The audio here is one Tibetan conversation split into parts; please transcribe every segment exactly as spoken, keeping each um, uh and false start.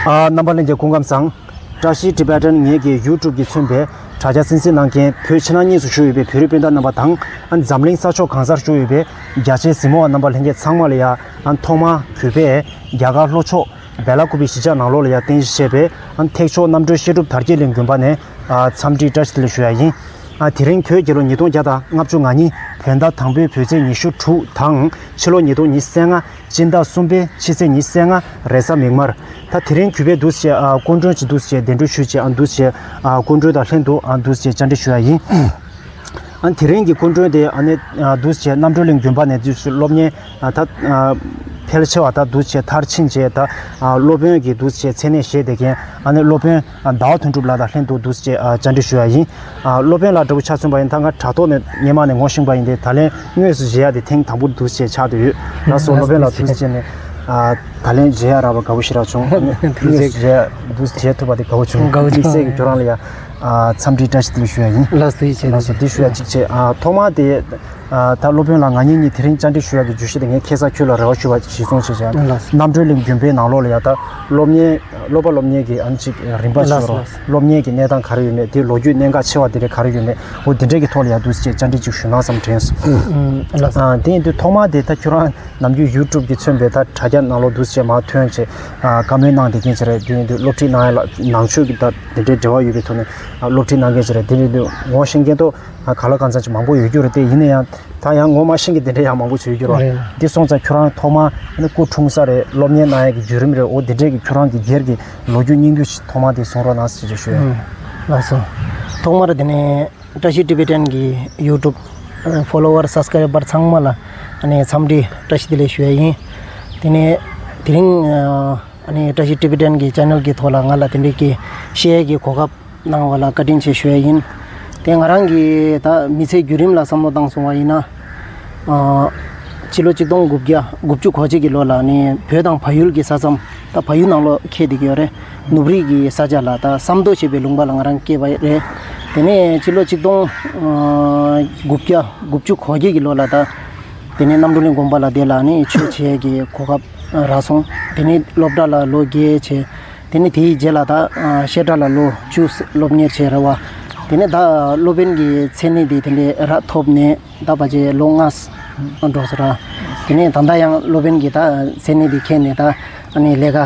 ཨ། རྣམ་པ་ལྷན་རྒྱས་སྐུ་ཁམས་བཟང་། བཀྲ་ཤིས་ཊི་བེ་ཊན་ངེད་ཀྱི་ཡུ་ཊུབ་ཀྱིས་མཚོན་པའི་དྲ་རྒྱ་གསན་གཟིགས་གནང་མཁན་བོད་ཕྱི་ནང་གཉིས་སུ་བཞུགས་ཡོད་པའི་བོད་རིགས་སྤུན་ཟླ་རྣམ་པ་དང་། ཨ། འཛམ་གླིང་ས་ཕྱོགས་གང་སར་བཞུགས་ཡོད་པའི་རྒྱ་ཆེའི་གཟིགས་མོ་བ་རྣམ་པ་ལྷན་རྒྱས་ཚང་མ་ལ་ཡ། ཨ། ཐོག་མར་གུས་པས་རྒྱ་གར་ལྷོ་ཕྱོགས་སྦེ་ལ་ཀུ་པི་གཞིས་ཆགས་ནང་ལོགས་ལ་ཡ་རྟེན་གཞི་བྱས་པའི། ཨ། ཐེག་མཆོག་རྣམ་གྲོལ་བཤད་སྒྲུབ་དར་རྒྱས་གླིང་དགོན་པ་ནས། ཨ། འཚམས་འདྲིའི་བཀྲ་ཤིས་བདེ་ལེགས་ཞུ་ཡ་ཡིན། ཨ། དེ་རིང་བོད་རྒྱལ་ལོ་ཉིས་སྟོང་བརྒྱ་དང་ལྔ་བཅུ་ང་གཉིས་བོད་ཟླ་དང་པོའི་བོད་ཚེས་ཉི་ཤུ་དྲུག་དང་ཕྱི་ལོ་ཉིས་སྟོང་ཉི་ཤུ་རྩ་ལྔ་སྤྱི་ཟླ་གསུམ་པའི་ཕྱི་ཚེས་ཉི་ཤུ་རྩ་ལྔ་རེས་གཟའ་མིག་དམར། ད་དེ་རིང་གུས་པས་འདུག་སེ་བྱས། ཨ། སྐུ་མགྲོན་གྱི་འདུག་སེ་བྱས་གདན་འདྲེན་ཞུས་བྱས། ཨ། འདུག་སེ་བྱས། ཨ། སྐུ་མགྲོན་དང་ལྷན་དུ། ཨ། འདུག་སེ་བྱས་བཅར་འདྲི་ཞུ་ཡ་ཡིན། ཨ། དེ་རིང་གི་སྐུ་མགྲོན་དེ། ཨ་ནི། ཨ། འདུག་སེ་བྱས་རྣམ་གྲོལ་གླིང་དགོན་པ་ནས་འདུག་སེ་བྱས་སློབ་གཉེར། ཨ། ད། ཨ། ཕལ་ཆེ་བ་ད་འདུག་སེ་བྱས་མཐར་ཕྱིན་བྱས། ད། ཨ། སློབ་དཔོན་གྱི་འདུག་སེ་བྱས་མཚན་གནས་བཞེས་བསྡད་མཁན། ཨ་ནི་སློབ་དཔོན། ཨ། ཟླ་བ་དོན་གྲུབ་ལགས་དང་ལྷན་དུ་འདུག་སེ་བྱས། ཨ། བཅར་འདྲི་ཞུ་ཡ་ཡིན། ཨ། སློབ་དཔོན་ལགས་འདྲ་པོ་ཆ་མཚོན་པ་ཡིན་ད། ང་དྲ་ཐོག་ནས་སྔོན་མ་ནས་ངོ་ཤེས་པ་ཡིན་ཏེ། ད་ལན་དངོས་སུ་མཇལ་ཡ་དེ་ཐེངས་དང་པོ་འདུག་སེ་བྱས་ཆགས་བསྡད་ཡོད། ལགས་སོ། སློབ་དཔོན་ལགས་འདུག་སེ་བྱས་ནས། ཨ། ད་ལན་མཇལ་ཡ་རག་པ་དགའ་པོ་ཞེ་དྲག་བྱུང་། ཨ་ནི་དངོས་སུ་མཇལ་ཡ་འདུག་སེ་མཇལ་ཐུབ་པ་དེ་དགའ་པོ་བྱུང་། དགའ་པོ་བྱུང་། དམིགས་བསལ་གྱིས་ཁྱོད་རང་ལ་ཡ། ཨ། འཚམས་འདྲིའི་བཀྲ་ཤིས་བདེ་ལེགས་ཞུ་ཡ་ཡིན། ལགས་སོ། ཡིད་ཆེས། ལགས་སོ། འདི་ཞུ་ཡ་གཅིག་བྱས། ཨ། ཐོག་མར་དེ། ཨ། ད་སློབ་དཔོན་ལགས་ང་གཉིས་གཉིས་དེ་རིང་བཅར་འདྲི་ཞུ་ཡ་གི་བརྗོད་གཞི་དེ། ངས་ཁ་སང་ཁྱོད་ལ་རེ་བ་ཞུས་པ་གཞིར་བཟུང་བྱས་བྱས། ལགས་སོ། རྣམ་གྲོལ་གླིང་དགོན་པའི་ནང་ལོགས་ལ་ཡ་ད་སློབ་གཉེར། སློབ་པ་སློབ་གཉེར་གྱི། ཨ། ཅིག་རིམ་པ་ཞིག་ལགས་སོ། ཡོད་རོགས། ལགས་སོ། སློབ་གཉེར་གྱི་གནས་སྟངས་ག་རེ་ཡོད་མེད། དེའི་ལོ་རྒྱུས་གནད་འགག་ཆེ་བ་དེ་འདྲ་ག་རེ་ཡོད་མེད། འོ་དེ་འདྲ་གི་ཐོག་ལ་ཡ་འདུག་སེ་བཅར་འདྲི་ཅིག་ཞུ་ན་བསམ་དྲན་སོང་། ཨུམ། ལགས་སོ། ཨ། དེ་ཡིན་དུས་ཐོག་མར་དེ་ད་ཁྱོད་རང་ནམ་རྒྱུན་ཡུ་ཊུབ་ཀྱིས་མཚོན་པའི་ད་དྲ་རྒྱ་ནང་ལོགས་འདུག་སེ་མར་ཐོན་བྱས། ཨ། བཀའ་མོལ་གནང་བསྡད་མཁན་ཅིག་རེད། དེ་ཡིན་དུས་སློབ་ཁྲིད་གནང་ཡ་ལ་ནང་ཆོས་ཀྱི་ད་དེ་འདྲའི་འབྲེལ་བ་ཡོད་པའི་ཐོག་ནས། ཨ། སློབ་ཁྲིད་གནང་མཁན་ཅིག་རེད། དེ་ཡིན་དུས་ངོ་ཤེས་མཁན་ཏོ། ཨ། གང་ལ་གང་འཚམ་ཅིག་མང་པོ་ཡོད་རྒྱུ་རེད་དེ། ཡིན་ན་ཡང་ད་ཡང་ངོ་མ་ཤེས་མཁན་དེ་འདྲ་ཡང་མང་པོ་ཅིག་ཡོད་རྒྱུ་རེད། རེད། འདི་སོང་ཙང་ཁྱོད་རང་ཐོག་མར་ཨ་ནི་སྐུ་འཁྲུངས་ས་རེད། སློབ་གཉེར་གནང་ཡ་གི་བརྒྱུད་རིམ་རེད། འོ་དེ་འདྲའི་གི་ཁྱོད་རང་གི་སྒེར་གྱི་ལོ་རྒྱུས་སྙིང་བསྡུས་ཤིག་ཐོག་མར་དེ་གསུང་རོགས་གནང་ཟེར་ཞུ་ཡ་ཡིན། ཨུམ། ལགས་སོ། ཐོག་མར་དེ་ནས་བཀྲ་ཤིས་ཊི་བེ་ཊན་གྱི་ཡུ་ཊུབ་ཕོ་ལོ་ཝར་སབ་སི་ཀ་རའི་བར་ཚང་མ་ལ་ཨ་ནི་འཚམས་འདྲི་བཀྲ་ཤིས་བདེ་ལེགས་ཞུ་ཡ་ཡིན། དེ་ནས་དེ་རིང་ཨ་ནི་བཀྲ་ཤིས་ཊི་བེ་ཊན་གྱི་ཆེ་ནལ་གྱི་ཐོག་ལ་ང་ལ་དེ་འདྲའི་གི་བཤད་ཡ་གི་གོ་སྐབས་གནང་བ་ལ་བཀའ་དྲིན་ཆེ་ཞུ་ཡ་ཡིན། དེ་ང་རང་གི་ད་མི་ཚེའི་བརྒྱུད་རིམ་ལ་བསམ་བློ་བཏང་སོང་བ་ཡིན་ན། ཨ། སྤྱི་ལོ་གཅིག་སྟོང་དགུ་བརྒྱ་དགུ་བཅུ་གོ་གཅིག་གི་ལོ་ལ་ནི་བོད་དང་བལ་ཡུལ་གྱི་ས་མཚམས། ད་བལ་ཡུལ་ནང་ལོགས་འཁེལ་བསྡད་ཀྱི་ཡོད་རེད། ནུབ་རི་གི་ས་ཆ་ལ་ད་བསམ་མདོ་ཞེས་པའི་ལུང་པ་ལ་ང་རང་སྐྱེས་པ་རེད། དེ་ནས་སྤྱི་ལོ་གཅིག་སྟོང་དགུ་བརྒྱ་དགུ་བཅུ་གོ་བརྒྱད་ཀྱི་ལོ་ལ་ད་དེ་ནས་རྣམ་གྲོལ་གླིང་དགོན་པ་ལ་དེ་ལ་ནི་ཆོས་བྱེད་ཀྱི་གོ་སྐབས་རག་སོང་། དེ་ནས་སློབ་གྲྭ་ལ་ལོ་བརྒྱད་བྱས། དེ་ནས་དེའི་རྗེས་ལ་ད་བཤད་གྲྭ་ལ་ལོ་བཅུ་སློབ་གཉེར་བྱས་རེད་བ། དེ་ནས་ད་སློབ་དཔོན་གྱི་མཚན་གནས་དེ་དེ་འདྲའི་རག་ཐོབ་ནས་ད་ཕལ་ཆེར་ལོ་ལྔ་འགྲོ་ས་ར། དེ་ནས་ད་ལྟ་ཡང་སློབ་དཔོན་གྱི་ད་མཚན་གནས་དེ་ཁྱེར་ནས་ད་ཨ་ནི་ལས་ཀ་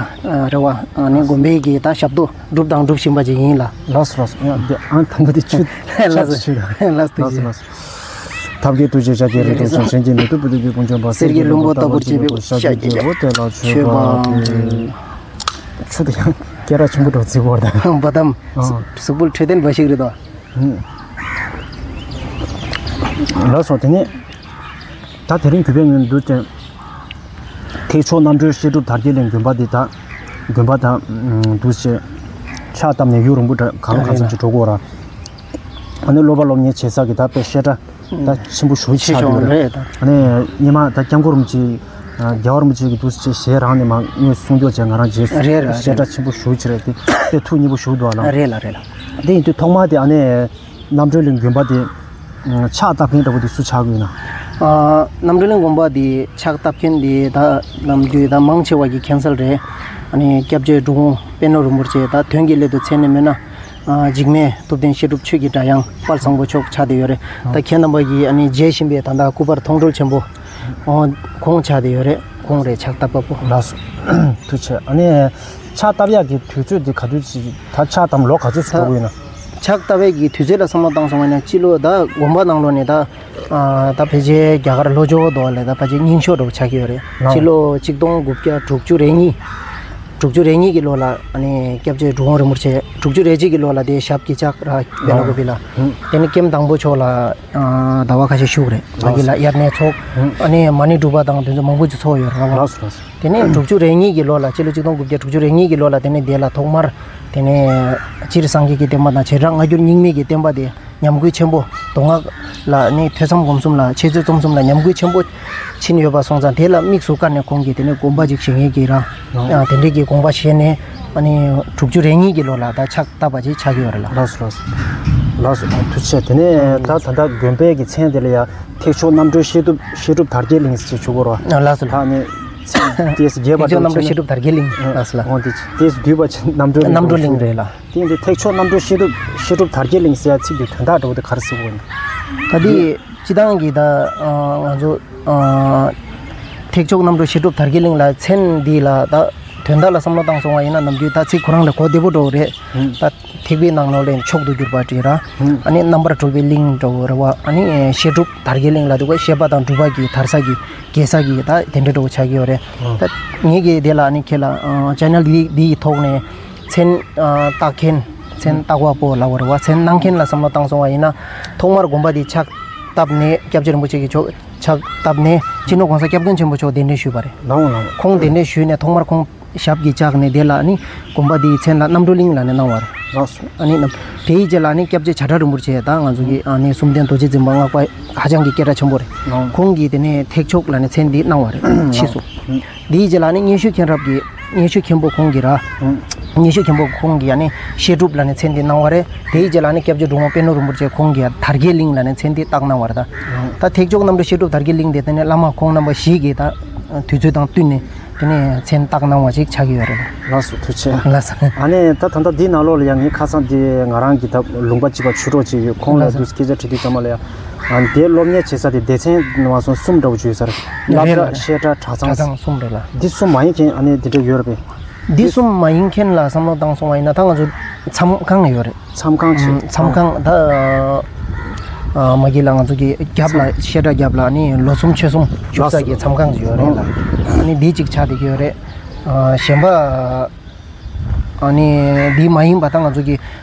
རེད་བ། ཨ་ནི་དགོན་པའི་གི་ད་ཞབས་ཏོག་སྒྲུབ་དང་སྒྲུབ་བཞིན་པ་ཅིག་ཡིན་ལ། ལགས་སོ། ལགས་སོ། ཡང་འདི་ཨང་དང་པོ་དེ་ཆུ་ལགས་སོ། ཆུ་ལགས་སོ། ལགས་སོ། ཐབས་མཁས་ཐུགས་རྗེ་ཤཱཀྱའི་རིགས་དང་། བྱང་ཆེན་གྱི་ནུས་མཐུ་པོ་ཏི་གི་དཀོན་མཆོག་འབར། གསེར་གྱི་ལྷུན་པོ་ལྟ་བུར་བརྗིད་པའི་ཤཱཀྱའི་རྒྱལ་པོ་དེ་ལ་མཆོད་པ། ཆུ་དེ་ཡང་སྐད་གྲགས་ཆེན་པོ་འགྲོ་རྩིས་བོར་དང་། འབའ་ཏམ། ཨ། གཟུགས་པོ་འཕྲོད་བསྟེན་འབའ་ཞིག་རེད་དོ། ལགས་སོ། དེ་ནས་ད་དེ་རིང་གུས་པས་ངོས་འདུག་སྟེ། ཐེག་མཆོག་རྣམ་གྲོལ་བཤད་སྒྲུབ་དར་རྒྱས་གླིང་དགོན་པ་འདི་ད་དགོན་པ་ད་འདུག་སེ་ཕྱག་བཏབ་ནས་ཡུན་རིང་པོ་འདྲ་གང་ལ་གང་འཚམ་ཅིག་འགྲོ་གི་ཡོད་ར། ཨ་ནི་སློབ་པ་སློབ་གཉེར་བྱེད་ས་གི་ད་དཔེ་བཤད་གྲྭ་ད་ཆེན་པོ་ཞེ་པོ་ཆགས་ཡོད་རེད། ཨ་ནི་སྔོན་མ་ད་སྐྱབས་མགོན་རིན་པོ་ཆེ། རྒྱལ་བ་རིན་པོ་ཆེ་གི་འདུག་སེ་ཞལ་རང་ནས་མར་དངོས་སུ་གསུང་ཆོས་བྱས། ང་རང་རྗེས་སུ་རེད་རེད། བཤད་གྲྭ་ཆེན་པོ་ཞེ་པོ་ཅིག་རེད་དེ། དཔེ་ཐུགས་མཉེས་པོ་ཞེ་པོ་འདུག་ཨ་ལགས། རེད་ལགས། རེད་ལགས། དེ་ཡིན་དུས་ཐོག་མར་དེ་ཨ་ནི་རྣམ་གྲོལ་གླིང་དགོན་པ་དེ་ཕྱག་བཏབ་མཁན་འདྲ་པོ་དེ་སུ་ཆགས་ཀྱི་ཡོད་ན། ཨ། རྣམ་གྲོལ་གླིང་དགོན་པ་དེ་ཕྱག་བཏབ་མཁན་དེ་ད་ནམ་རྒྱུན་ད་མང་ཆེ་བ་གི་མཁྱེན་གསལ་རེད། ཨ་ནི་སྐྱབས་རྗེ་འབྲི་གུང་པད་ནོར་རིན་པོ་ཆེ། ད་དོན་གྱི་སླད་དུ་མཚན་ནས་སྨོས་ན། ཨ། འཇིགས་མེད་ཐུབ་བསྟན་བཤད་སྒྲུབ་ཆོས་ཀྱི་སྒྲ་དབྱངས་དཔལ་བཟང་པོ་མཆོག་ཆགས་བསྡད་ཡོད་རེད། ད་ཁྱེད་རྣམ་པ་གིས་ཨ་ནི་མཇལ་བཞིན་པའི་ད་ལྟ་སྐུ་པར་མཐོང་གྲོལ་ཆེན་པོ། ཨོ། ཁོང་ཆགས་བསྡད་ཡོད་རེད། ཁོང་རེད་ཕྱག་བཏབ་པ་པོ། ལགས་སོ། ཐུགས་རྗེ་ཆེ། ཨ་ནི་ཕྱག་བཏབ་ཡག་གི་དུས་ཚོད་དེ་ག་དུས་ཅིག་ད་ཕྱག་བཏབ་ལོ་ག་ཚོད་ཅིག་འགྲོ་གི་ཡོད་ན། ཕྱག་བཏབ་ཡག་གི་དུས་ཚོད་ལ་བསམ་བློ་བཏང་སོང་བ་ཡིན་ན། སྤྱི་ལོ་ད་དགོན་པ་ནང་ལོགས་ནས་ད། ཨ། ད་ཕལ་ཆེར་རྒྱ་གར་ལྷོ་ཕྱོགས་དོ་ལ་ད་ཕལ་ཆེར་རྙིང་ཤོས་འདྲ་པོ་ཆགས་ཀྱི་ཡོད་རེད། ལགས། སྤྱི་ལོ་གཅིག་སྟོང་དགུ་བརྒྱ་དྲུག་ཅུ་རེ་གཉིས། དྲུག་ཅུ་རེ་གཉིས་ཀྱི་ལོ་ལ་ཨ་ནི་སྐྱབས་རྗེ་འབྲི་གུང་རིན་པོ་ཆེ། དྲུག་ཅུ་རེ་གཅིག་གི་ལོ་ལ་དེ་ཞབས་ཀྱི་ལྕགས་ར་སྦེ་ལ་ལགས། གོ་བི་ལ། ཧུམ། དེ་ནི་ཀེམ་དང་པོ་མཆོག་ལ། ཨ། ཟླ་བ་ཁ་ཤས་བཞུགས་རེད། ལགས། ཕ་གི་ལ་དབྱར་གནས་ཚོགས། ཧུམ། ཨ་ནི་མ་ཎི་སྒྲུབ་པ་དང་དེ་ཚོ་མང་པོ་ཅིག་ཚོགས་ཡོད་རེད་བ། ལགས་སོ། ལགས་སོ། དེ་ནས་དྲུག་ཅུ་རེ་གཉིས་ཀྱི་ལོ་ལ། སྤྱི་ལོ་གཅིག་སྟོང་དགུ་བརྒྱ་དྲུག་ཅུ་རེ་གཉིས་ཀྱི་ལོ་ལ་དེ་ནས་དེ་ལ་ཐོག་མར་དེ་ནས་སྤྱིར་སངས་རྒྱས་ཀྱི་བསྟན་པ་དང་བྱེ་བྲག་སྔ་འགྱུར་རྙིང་མའི་གི་བསྟན་པ་དེ་ཉམས་རྒུད་ཆེན་པོ། མདོ་སྔགས་ལ་ནི་ཐོས་བསམ་སྒོམ་གསུམ་ལ། འཆད་རྩོད་རྩོམ་གསུམ་ལ་ཉམས་རྒུད་ཆེན་པོ་ཕྱིན་ཡོད་པ་སོང་ཙང་། དེ་ལ་དམིགས་སུ་བཀར་ནས་ཁོང་གིས་དེ་ནས་དགོངས་པ་ཅིག་བཞེས་མཁན་གྱི་ར། ཨ། དེ་འདྲའི་གི་དགོངས་པ་བཞེས་ནས་ཨ་ནི་དྲུག་ཅུ་རེ་གཉིས་ཀྱི་ལོ་ལ་ད་ཕྱག་བཏབ་པ་ཅིག་ཆགས་ཀྱི་ཡོད་རེད་ལགས། ལགས་སོ། ལགས་སོ། ལགས་སོ། ཨ། ཐུགས་རྗེ་ཆེ། དེ་ནས་ད་ད་ལྟ་དགོན་པའི་གི་མཚན་དེ་ལ་ཡ་ཐེག་མཆོག་རྣམ་གྲོལ་བཤད་སྒྲུབ། བཤད་སྒྲུབ་དར་རྒྱས་གླིང་ཟེར་བྱུག་གོ་ར། ཨ། ལགས་སོ། ད་ནི་ ཏེས་རྒྱས་པ་ཐེག་མཆོག་རྣམ་གྲོལ་བཤད་སྒྲུབ་དར་རྒྱས་གླིང་ལགས་སོ་ལ། འོ་དེ་ཏེས་བསྡུས་པ་ཆེ་རྣམ་གྲོལ་གླིང་རྣམ་གྲོལ་གླིང་རེད་ལ། དེ་འདི་ཐེག་མཆོག་རྣམ་གྲོལ་བཤད་སྒྲུབ་བཤད་སྒྲུབ་དར་རྒྱས་གླིང་ཟེར་ཡ་ཚིག་དེ་དོན་དག་འདྲ་བོ་དེ་ག་རེ་ཟེར་དགོས་ན། ད་དེ་སྤྱི་བཏང་གི་ད་ང་ཚོ་ཐེག་མཆོག་རྣམ་གྲོལ་བཤད་སྒྲུབ་དར་རྒྱས་གླིང་ལ་མཚན་འདི་ལ་ད་དོན་དག་ལ་བསམ་བློ་བཏང་སོང་བ་ཡིན་ན་ནམ་རྒྱུན་ད་ཚིག་ཁོ་རང་ལ་གོ་བདེ་པོ་འགྲོ་གི་རེད། ད་ཐེག་པའི་ནང་ལོགས་ལ་མཆོག་ཏུ་གྱུར་པ་དེ་ར། ཨ་ནི་རྣམ་པར་གྲོལ་བའི་གླིང་འདྲ་བོ་རེད་བ། ཨ་ནི་བཤད་སྒྲུབ་དར་རྒྱས་གླིང་ལ་འདུག་ག་བཤད་པ་དང་སྒྲུབ་པ་གི་དར་ས་གི་རྒྱས་ས་གི་ད་དེ་འདྲ་འདྲ་བོ་ཆགས་ཀྱི་ཡོད་རེད། ད་ངེད་ཀྱིས་དེ་ལ་ཨ་ནི་ཁྱེད་ལ་ཅེ་ནལ་འདི་འདི་ཡི་ཐོག་ནས་མཚན་བཏགས་མཁན་མཚན་བཏགས་པ་པོ་ལ་བ་རེད་བ། མཚན་གནང་མཁན་ལ་བསམ་བློ་བཏང་སོང་བ་ཡིན་ན་ཐོག་མར་དགོན་པ་འདི་ཕྱག་བཏབ་ནས་སྐྱབས་རྗེ་རིན་པོ་ཆེ་གི་ཕྱོགས་ཕྱག་བཏབ་ནས་སྤྱི་ནོར་༸གོང་ས་༸སྐྱབས་མགོན་ཆེན་པོ་མཆོག་གདན་འདྲེན་ཞུས་པ་རེད། ལའོ་ལའོ། ཁོང་གདན་འདྲེན་ཞུས་ནས་ཐོག་མར་ཁོང་ཞབས་ཀྱིས་བཅགས་ནས་དེ་ལ་ནི་དགོན་པ་འདིའི་མཚན་ལ་རྣམ་གྲོལ་གླིང་ལ་ནི་གནང་བ་རེད། ལགས་སོ། ཨ་ནི་རྣམ་དེའི་རྗེས་ལ་ནི་སྐྱབས་རྗེ་བྱ་བྲལ་རིན་པོ་ཆེ་ད་ང་ཚོ་གི་ཨ་ནི་གསུམ་ལྡན་རྡོ་རྗེ་འཛིན་པ་སྔགས་པ་ཧ་ཅང་གི་སྐད་གྲགས་ཆེན་པོ་རེད། ལགས། ཁོང་གིས་དེ་ནས་ཐེག་མཆོག་ལ་ནི་མཚན་འདི་གནང་བ་རེད། ཕྱིས་སུ། ལགས། དེའི་རྗེས་ལ་ནི་མཉེས་གཤོག་མཁྱེན་རབ་ཀྱིས་མཉེས་གཤོག་མཁན་པོ་ཁོང་གིས་ར། མཉེས་གཤོག་མཁན་པོ་ཁོང་གིས་ཨ་ནི་བཤད་སྒྲུབ་ལ་ནི་མཚན་འདི་གནང་བ་རེད། དེའི་རྗེས་ལ་ནི་སྐྱབས་རྗེ་འབྲུག་མོ་པད་ནོར་རིན་པོ་ཆེ་ཁོང་གིས་དར་རྒྱས་གླིང་ལ་ནི་མཚན་འདི་བཏགས་གནང་བ་རེད་ད། ད་ཐེག་མཆོག་རྣམ་གྲོལ་བཤད་སྒྲུབ་དར་རྒྱས་གླིང་དེ་དེ་ནས་བླ་མ་ཁོང་རྣམ་པ་བཞི་གིས་ད་དུས་ཚོད་དང་བསྟུན་ནས། དེ་ནས་མཚན་བཏགས་གནང་བ་ཞིག་ཆགས་ཀྱི་ཡོད་རེད། ལགས་སོ། ཐུགས་རྗེ་ཆེ། ལགས་སོ། ཨ་ནི་ད་ད་ལྟ་འདི་ནང་ལོགས་ལ་ཡང་ངའི་ཁ་སང་འདི་ང་རང་གི་ད་ལུང་པ་གཅིག་པ་ཆོས་གྲོགས་གཅིག་ཡོད། ཁོང་ལ་ལགས་སོ། འདུག་སྐད་ཆ་དྲིས་དུས་ཙམ་པ་ལ་ཡང་ཨ་འདིའི་སློབ་གཉེར་བྱེད་ས་དེ་སྡེ་ཚན་ནང་བ་སོང་གསུམ་འདྲ་བོ་བརྗོད་ས་རེད། སློབ་རེད་གྲྭ་ལ་རེད། བཤད་གྲྭ་གྲྭ་ཚང་། གྲྭ་ཚང་གསུམ་རེད་ལ། འདི་གསུམ་མ་ཡིན་མཁན་ཨ་ནི་འདི་འདྲ་ཡོད་རེད་པས། འདི་གསུམ་མ་ཡིན་མཁན་ལ་བསམ་བློ་བཏང་སོང་བ་ཡིན་ན་ད་ང་ཚོ་མཚམས་ཁང་ཡོད་རེད། མཚམས་ཁང་ཆེ། མཚམས་ཁང་ད་མ་གི་ལ་ང་ཚོ་གི་རྒྱབ་ལ་བཤད་གྲྭ་རྒྱབ་ལ་ནི་ལོ་གསུམ་ཕྱོགས་གསུམ་བཞུགས་ས་གི་མཚམས་ཁང་ཡོད་རེད་ལ། ནི་འདི་གཅིག་ཆགས་བསྡད་ཀྱི་ཡོད་རེད། གཞན་པ་ནི་འདི་མ་ཡིན་པ་ད་ང་ཚོ་གི་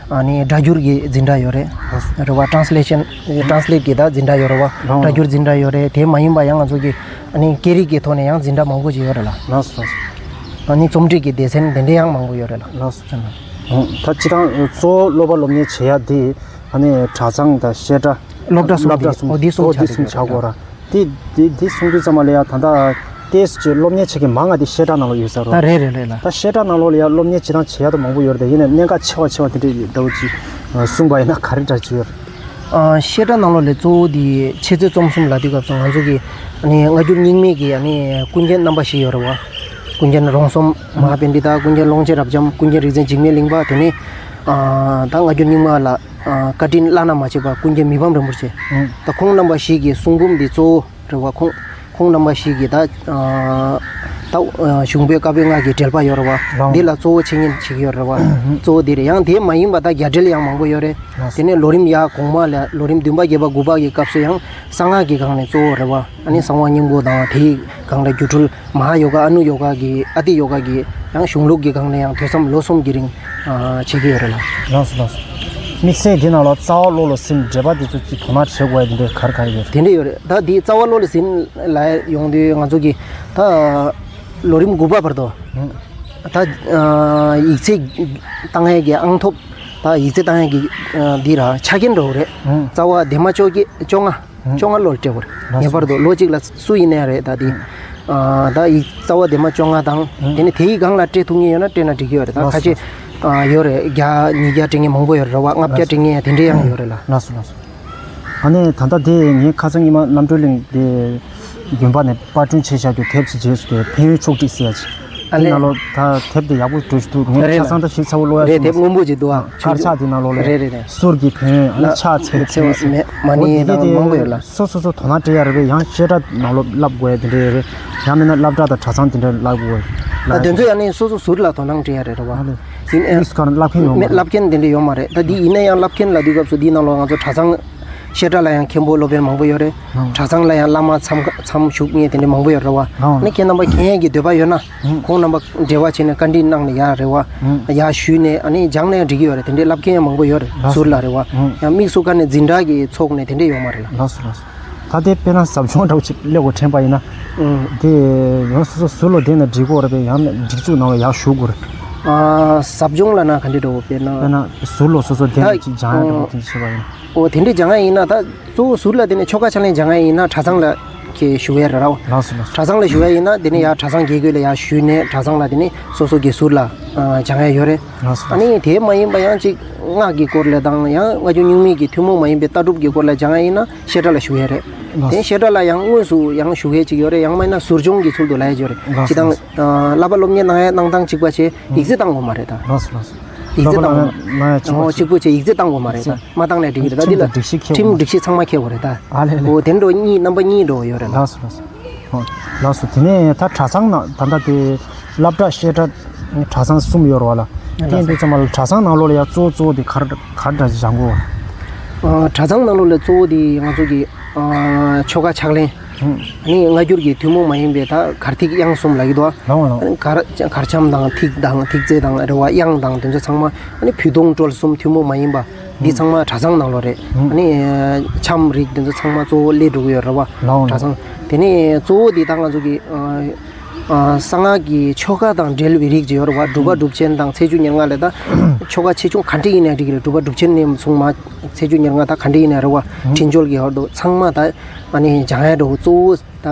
ནི་སྒྲ་སྒྱུར་གི་འཛིན་གྲྭ་ཡོད་རེད། རེད་བ། ཊྲན་སི་ལེ་ཤན་ཊྲན་སི་ལེ་ཊི་གི་ད་འཛིན་གྲྭ་ཡོད་རེད་བ། སྒྲ་སྒྱུར་འཛིན་གྲྭ་ཡོད་རེད། དེ་མ་ཡིན་པ་ཡང་ང་ཚོ་གི་ནི་སྐད་རིགས་ཀྱི་ཐོག་ནས་ཡང་འཛིན་གྲྭ་མང་པོ་ཅིག་ཡོད་རེད་ལ། ལགས་སོ། ལགས་སོ། ནི་རྩོམ་སྒྲིག་གི་སྡེ་ཚན་དེ་འདྲ་ཡང་མང་པོ་ཡོད་རེད་ལ། ལགས་སོ། ད་སྤྱིར་བཏང་གཙོ་བོ་སློབ་པ་སློབ་གཉེར་བྱེད་ཡ་དེ་ཨ་ནི་གྲྭ་ཚང་དང་བཤད་གྲྭ། སློབ་གྲྭ་གསུམ། སློབ་གྲྭ་གསུམ། འོ་འདི་གསུམ། འོ་འདི་གསུམ་ཆགས་ཀྱི་ཡོད་རེད། ཆགས་ཀྱི་ཡོད་རེད། དེ་དེ་དེ་གསུང་དུས་ཙམ་པ་ལ་ཡ་ད་ལྟ་ཏེས་ཀྱི་སློབ་གཉེར་བྱེད་མཁན་མང་ང་དེ་བཤད་གྲྭ་ནང་ལ་ཡོད་ས་རེད། ད་རེད་རེད་རེད་ལ། ད་བཤད་གྲྭ་ནང་ལོགས་ལ་ཡ་སློབ་གཉེར་བྱེད་སྟངས་བྱེད་ཡ་དེ་མང་པོ་ཡོད་རེད་དེ། ཡིན་ནའི་གནད་འགག་ཆེ་བ་ཆེ་བ་དེ་འདྲ་ཡོད་འདྲ་བོ་ཅིག་གསུངས་པ་ཡིན་ན་ག་རེ་འདྲ་ཅིག་ཡོད་རེད། ཨ་བཤད་གྲྭ་ནང་ལོགས་ལ་གཙོ་བོ་དེ་འཆད་རྩོད་རྩོམ་གསུམ་ལ་དུས་སྐབས་སུ་ང་ཚོ་གི་ཨ་ནི་སྔ་འགྱུར་རྙིང་མའི་གི་ཨ་ནི་ཀུན་མཁྱེན་རྣམ་པ་བཞི་ཡོད་རེད་བ། ཀུན་མཁྱེན་རོང་ཟོམ་མ་ཧཱ་པཎྜི་ཏ། ཀུན་མཁྱེན་ཀློང་ཆེན་རབ་འབྱམས། ཀུན་མཁྱེན་རིག་འཛིན་འཇིགས་མེད་གླིང་པ། དེ་ནས་ཨ་ད་སྔ་འགྱུར་རྙིང་མ་ལ་ཨ་བཀའ་དྲིན་བླ་ན་མ་མཆིས་པ་ཀུན་མཁྱེན་མི་ཕམ་རིན་པོ་ཆེ། ཨང་། ད་ཁོང་རྣམ་པ་བཞི་གི་གསུང་འབུམ་འདི་གཙོ་བོ་རེད་བ། ཁོང་ཁོང་རྣམ་པ་བཞི་གི་ད་ཨ་ད་ཨ་གཞུང་པོད་བཀའ་པོད་ལྔ་གི་འགྲེལ་པ་ཡོད་རེད་བ། ལགས། འདི་ལ་གཙོ་བོ་འཆད་ཉན་བྱེད་ཀྱི་ཡོད་རེད་བ། ཨང་། གཙོ་བོ་འདི་རེད། ཡང་དེ་མ་ཡིན་པ་ད་རྒྱ་འགྲེལ་ཡང་མང་པོ་ཡོད་རེད། ལགས། དེ་ནས་ལོ་རིམ་ཡར་གོང་མ་ལ་ལོ་རིམ་བདུན་པ་བརྒྱད་པ་དགུ་པ་གི་སྐབས་སུ་ཡང་གསང་སྔགས་ཀྱི་སྒང་ནས་གཙོ་བོ་རེད་བ། ཨ་ནི་གསང་བ་སྙིང་པོ་དང་དེའི་སྒང་ལ་སྒྱུ་འཕྲུལ་མ་ཧཱ་ཡོ་ག་ཨ་ནུ་ཡོ་ག་གི་ཨ་ཏི་ཡོ་ག་གི་ཡང་གཞུང་ལུགས་ཀྱི་སྒང་ནས་ཡང་ཐོས་བསམ་ལོ་གསུམ་གྱི་རིང་ཨ་བྱེད་ཀྱི་ཡོད་རེད་ལ། ལགས་སོ་ལགས་སོ། དམིགས་བསལ་འདི་ནང་ལ་རྩ་བ་བློ་ལ་ཟིན་འགྲེལ་པ་འདི་ཚོ་ཅིག་དོ་སྣང་བྱེད་དགོས་ཡ་འདི་འདྲའི་ག་རེ་ག་རེ་ཡོད་རེད། དེ་འདྲ་ཡོད་རེད། ད་འདི་རྩ་བ་བློ་ལ་ཟིན་ལ་ཡོང་དུས་ང་ཚོ་གི་ད་ལོ་རིམ་དགུ་པ་བར་དུ་ཨང་། ད་ཨ་ཡིག་ཚད་བཏང་ཡས་ཀྱི་ཨང་ཐོབ། ད་ཡིག་ཚད་བཏང་ཡས་ཀྱི་ཨ་འདི་ར་ཆ་རྐྱེན་འདྲ་བོ་རེད། ཨང་། རྩ་བ་འདན་མ་བཅོ་བརྒྱད་བཅོ་ལྔ། ཨང་། བཅོ་ལྔ་ལོ་ལ་སྤྲད་དགོས་རེད། ལགས་སོ། ངེས་པར་དུ་ལོ་གཅིག་ལ་སུ་ཡིན་ནའི་རེད། ད་འདི་ཨ་ད་ཡིག་རྩ་བ་འདན་མ་བཅོ་ལྔ་དང་། ཨང་། དེ་ནས་དེའི་སྒང་ལ་སྤྲད་ཐུབ་མཁན་ཡོད་ན་སྤྲད་ན་འགྲིག་གི་ཡོད་རེད། ད་ལགས་སོ། ཁ་ཤས་ཨ་ཡོད་རེད། བརྒྱ་ཉིས་བརྒྱ་སྤྲད་མཁན་མང་པོ་ཡོད་རེད་བ། ལྔ་བརྒྱ་སྤྲད་མཁན་དེ་འདྲ་ཡང་ཡོད་རེད་ལ། ལགས་སོ་ལགས་སོ། ཨ་ནི་ད་ལྟ་དེ་ངས་ཁ་སང་ཉི་མ་རྣམ་གྲོལ་གླིང་དེ་དགོན་པ་ནས་པར་སྐྲུན་བྱས་བཞག་རྒྱུ་དེབ་ཅིག་རྗེས་སུ་དེ་ཕན་ཡོན་ཕྱོགས་བསྒྲིགས་ཟེར་ཡ་ཅིག་ཨ་དེ་ནང་ལོགས་ད་དེབ་དེ་ཡག་པོ་འགྲོ་ཞིག་འདུག་ངས་རེད་ཁ་སང་ད་ཞིབ་ཚགས་པོ་ཀློག་ཡ་རེད། བྱུང་དེབ་སྔོན་པོ་ཅིག་འདུག་ཨ། དཀར་ཆག་དེ་ནང་ལོགས་ལ་རེད་རེད་རེད། ཟུར་གྱི་ཕན་ཡོན་ཨ་ནི་ཕྱག་འཚལ་ཚེ་བ་མེད་མ་ནི་ད་མང་པོ་ཡོད་ལ། སོ་སོ་སོ་དོ་སྣང་སྤྲད་ཡ་རེད་པས། ཡང་བཤད་གྲྭ་ནང་ལོགས་བསླབ་དགོས་ཡ་དེ་འདྲ་ཡོད་རེད། ཡང་མིན་ན་སློབ་གྲྭ་དང་གྲྭ་ཚང་དེ་འདྲ་བསླབ་དགོས་ཡ། ད་དེ་ཚོ་ཡང་ནི་སོ་སོ་ཟུར་ལ་དོ་སྣང་སྤྲད་ཡ་རེད་རེད་བ། ཨ་ལས། ཡིན་ཨེ། མིས་གང་བསླབ་མཁན་ཡོད་མ་མེད་རེད། བསླབ་མཁན་དེ་འདྲ་ཡོད་མ་རེད། ད་འདི་ཡིན་ན་ཡང་བསླབ་མཁན་ལ་དུས་སྐབས་སུ་འདིའི་ནང་ལོགས་ང་ཚོ་གྲྭ་ཚང་། བཤད་གྲྭ་ལ་ཡང་མཁན་པོ་སློབ་དཔོན་མང་པོ་ཡོད་རེད། ཨང་། གྲྭ་ཚང་ལ་ཡང་བླ་མ་མཚམས་མཚམས་བཞུགས་མཁན་དེ་འདྲ་མང་པོ་ཡོད་རེད་བ། ཨང་། ཨ་ནི་ཁྱེད་རྣམ་པ་མཁྱེན་ཡས་ཀྱི་འདོད་པ་ཡོད་ན། ཨང་། ཁོང་རྣམ་པ་འབྲེལ་བ་བྱས་ནས་བཀའ་འདྲི་གནང་ནས་ཡར་རེད་བ། ཨང་། ཡར་ཞུས་ནས་ཨ་ནི་སྦྱངས་ནས་འགྲིག་གི་ཡོད་རེད། དེ་འདྲའི་བསླབ་མཁན་ཡང་མང་པོ་ཡོད་རེད། ལགས་སོ། ཟུར་ལ་རེད་བ། ཨང་། ཡང་དམིགས་སུ་བཀར་ནས་འཛིན་གྲྭ་གི་ཚོགས་ནས་དེ་འདྲ་ཡོད་མ་རེད་ལ། ལགས་སོ་ལགས་སོ། ད་ལྟའི་དཔེར་ན་ཟབ་སྦྱོང་འདྲ་བོ་ཅིག་སླེབས་དགོས་དྲན་པ་ཡིན་ན། ཨང་། དེ་ཡང་སོ་སོ་ཟུར་ལ་བསྡད་ན་འགྲིག་གི་རེད་པས། ཡང་སྒྲིག་འཛུགས་ནང་ལ་ཡར་ཞུགས་དགོས་རེད། ཨ། ཟབ་སྦྱོང་ལབ་ན་ག་འདྲ་འདྲ་བོ་དཔེར་ན། དཔེར་ན་ཟུར་ལ་སོ་སོ་བསྡད་ནས་ཅིག་སྦྱང་ཡ་འདྲ་བོ་དེ་འདྲ་བྱས་པ་ཡིན་ན། འོ་དེ་འདྲ་སྦྱང་ཡ་ཡིན་ན་ད་གཙོ་བོ་ཟུར་ལ་དེ་ནས་ཆོ་ག་ཕྱག་ལེན་སྦྱང་ཡ་ཡིན་ན་གྲྭ་ཚང་ལ་ ཁྱེད་ཞུ་ཡ་རེད་ར། ལགས་སོ་ལགས་སོ། གྲྭ་ཚང་ལ་ཞུ་ཡ་ཡིན་ན་དེ་ནས་ཡར་གྲྭ་ཚང་དགེ་བསྐོས་ལ་ཡར་ཞུས་ནས་གྲྭ་ཚང་ལ་དེ་ནས་སོ་སོ་གི་ཟུར་ལ་ཨ་སྦྱང་ཡ་ཡོད་རེད། ལགས་སོ་ཨ་ལགས་ནི་དེ་མ་ཡིན་པ་ཡང་ཅིག་སྔགས་ཀྱི་སྐོར་ལ་དང་ཡང་སྔ་འགྱུར་རྙིང་མའི་གི་ཐུན་མོང་མ་ཡིན་པའི་ལྟ་གྲུབ་ཀྱི་སྐོར་ལ་སྦྱང་ཡ་ཡིན་ན་བཤད་གྲྭ་ལ་ཞུ་ཡ་རེད། ལགས་དེ་སོ། བཤད་གྲྭ་ལ་ཡང་དངོས་སུ་ཡང་ཞུ་མཁན་ཅིག་ཡོད་རེད། ཡང་མིན་ན་ཟུར་སྦྱོང་གི་ཚུལ་དུ་ལབ་ཡ་ཅིག་ཡོད་རེད། ལགས་སོ་ལགས་སོ། སྤྱིར་བཏང་ཨ་བསླབ་པ་སློབ་གཉེར་གནང་ཡ་གནང་སྟངས་གཅིག་པ་བྱས་ཡིག་རྩིས་བཏང་དགོས་མ་རེད་ད། ལགས་སོ་ལགས་སོ། ཡིག་རྩིས་བཏང་དགོས་མ་རེད། ཨོ་གཅིག་པོ་བྱས་ཡིག་རྩིས་བཏང་དགོས་མ་རེད་ད། མ་བཏང་ནས་འགྲིག་གི་རེད་ད། འདི་ལ་ཁྲིམས་དང་སྒྲིག་གཞི་ཁྱད་པར་རེད་ད། ཨ་ལེ་ལེ། ཨོ་དེ་འགྲོ་གཉིས་རྣམ་པ་གཉིས་འགྲོ་ཡོད་རེད་ལ། ལགས་སོ་ལགས་སོ། ཨོ་ལགས་སོ། དེ་ནས་ད་གྲྭ་ཚང་ནང་ད་ལྟ་དེ་སློབ་གྲྭ་བཤད་གྲྭ་གྲྭ་ཚང་གསུམ་ཡོད་རེད་བ་ལ། དེ་ཡིན་དུས་ཙམ་པ་ལ་གྲྭ་ཚང་ནང་ལོགས་ལ་ཡ་གཙོ་བོ་གཙོ་བོ་དེ་ག་རེ་ག་རེ་འདྲ་སྦྱང་དགོས་བ། ཨ་གྲྭ་ཚང་ནང་ལོགས་ལ་གཙོ་བོ་དེ་ང་ཚོ་གི་ཨ་ཆོ་ག་ཕྱག་ལེན། ཨ་ནི་སྔ་འགྱུར་གྱི་ཐུན་མོང་མ་ཡིན་པའི་ད་གར་ཐིག་དབྱངས་གསུམ་ལབ་ཀྱི་འདུག་ཨ། ལའོ་ལའོ། ཨ་ནི་གར་གར་འཆམ་དང་ཐིག་དང་ཐིག་རྩེ་དང་རེད་བ། དབྱངས་དང་དེ་ཚོ་ཚང་མ། ཨ་ནི་འབུད་རྡུང་དཀྲོལ་གསུམ་ཐུན་མོང་མ་ཡིན་པ་འདི་ཚང་མ་གྲྭ་ཚང་ནང་ལོགས་རེད། ཨ་ནི་འཆམ་རིགས་དེ་ཚོ་ཚང་མ་གཙོ་བོ་སླེབས་འགྲོ་གི་ཡོད་རེད་བ། ལའོ་ལའོ། གྲྭ་ཚང་དེ་ནས་གཙོ་བོ་འདི་ད་ང་ཚོ་གི་ཨ་གསང་སྔགས་ཀྱི་ཆོ་ག་དང་འབྲེལ་བའི་རིགས་ཅིག་ཡོད་རེད་བ། སྒྲུབ་པ་སྒྲུབ་ཆེན་དང་ཚེས་བཅུ་ཉེར་ལྔ་ལས་ད་ཆོ་ག་ཆེ་ཆུང་ག་འདྲ་ཡིན་ནའི་འགྲིག་གི་རེད། སྒྲུབ་པ་སྒྲུབ་ཆེན་ནས་བཟུང་མ་ཚེས་བཅུ་ཉེར་ལྔ་ད་ག་འདྲ་ཡིན་ནའི་རེད་བ། འཕྲིན་བཅོལ་གྱི་ཧོར་དུ་ཚང་མ་ད་ཨ་ནི་སྦྱང་ཡ་འགྲོ་གི་གཙོ་བོ། ད་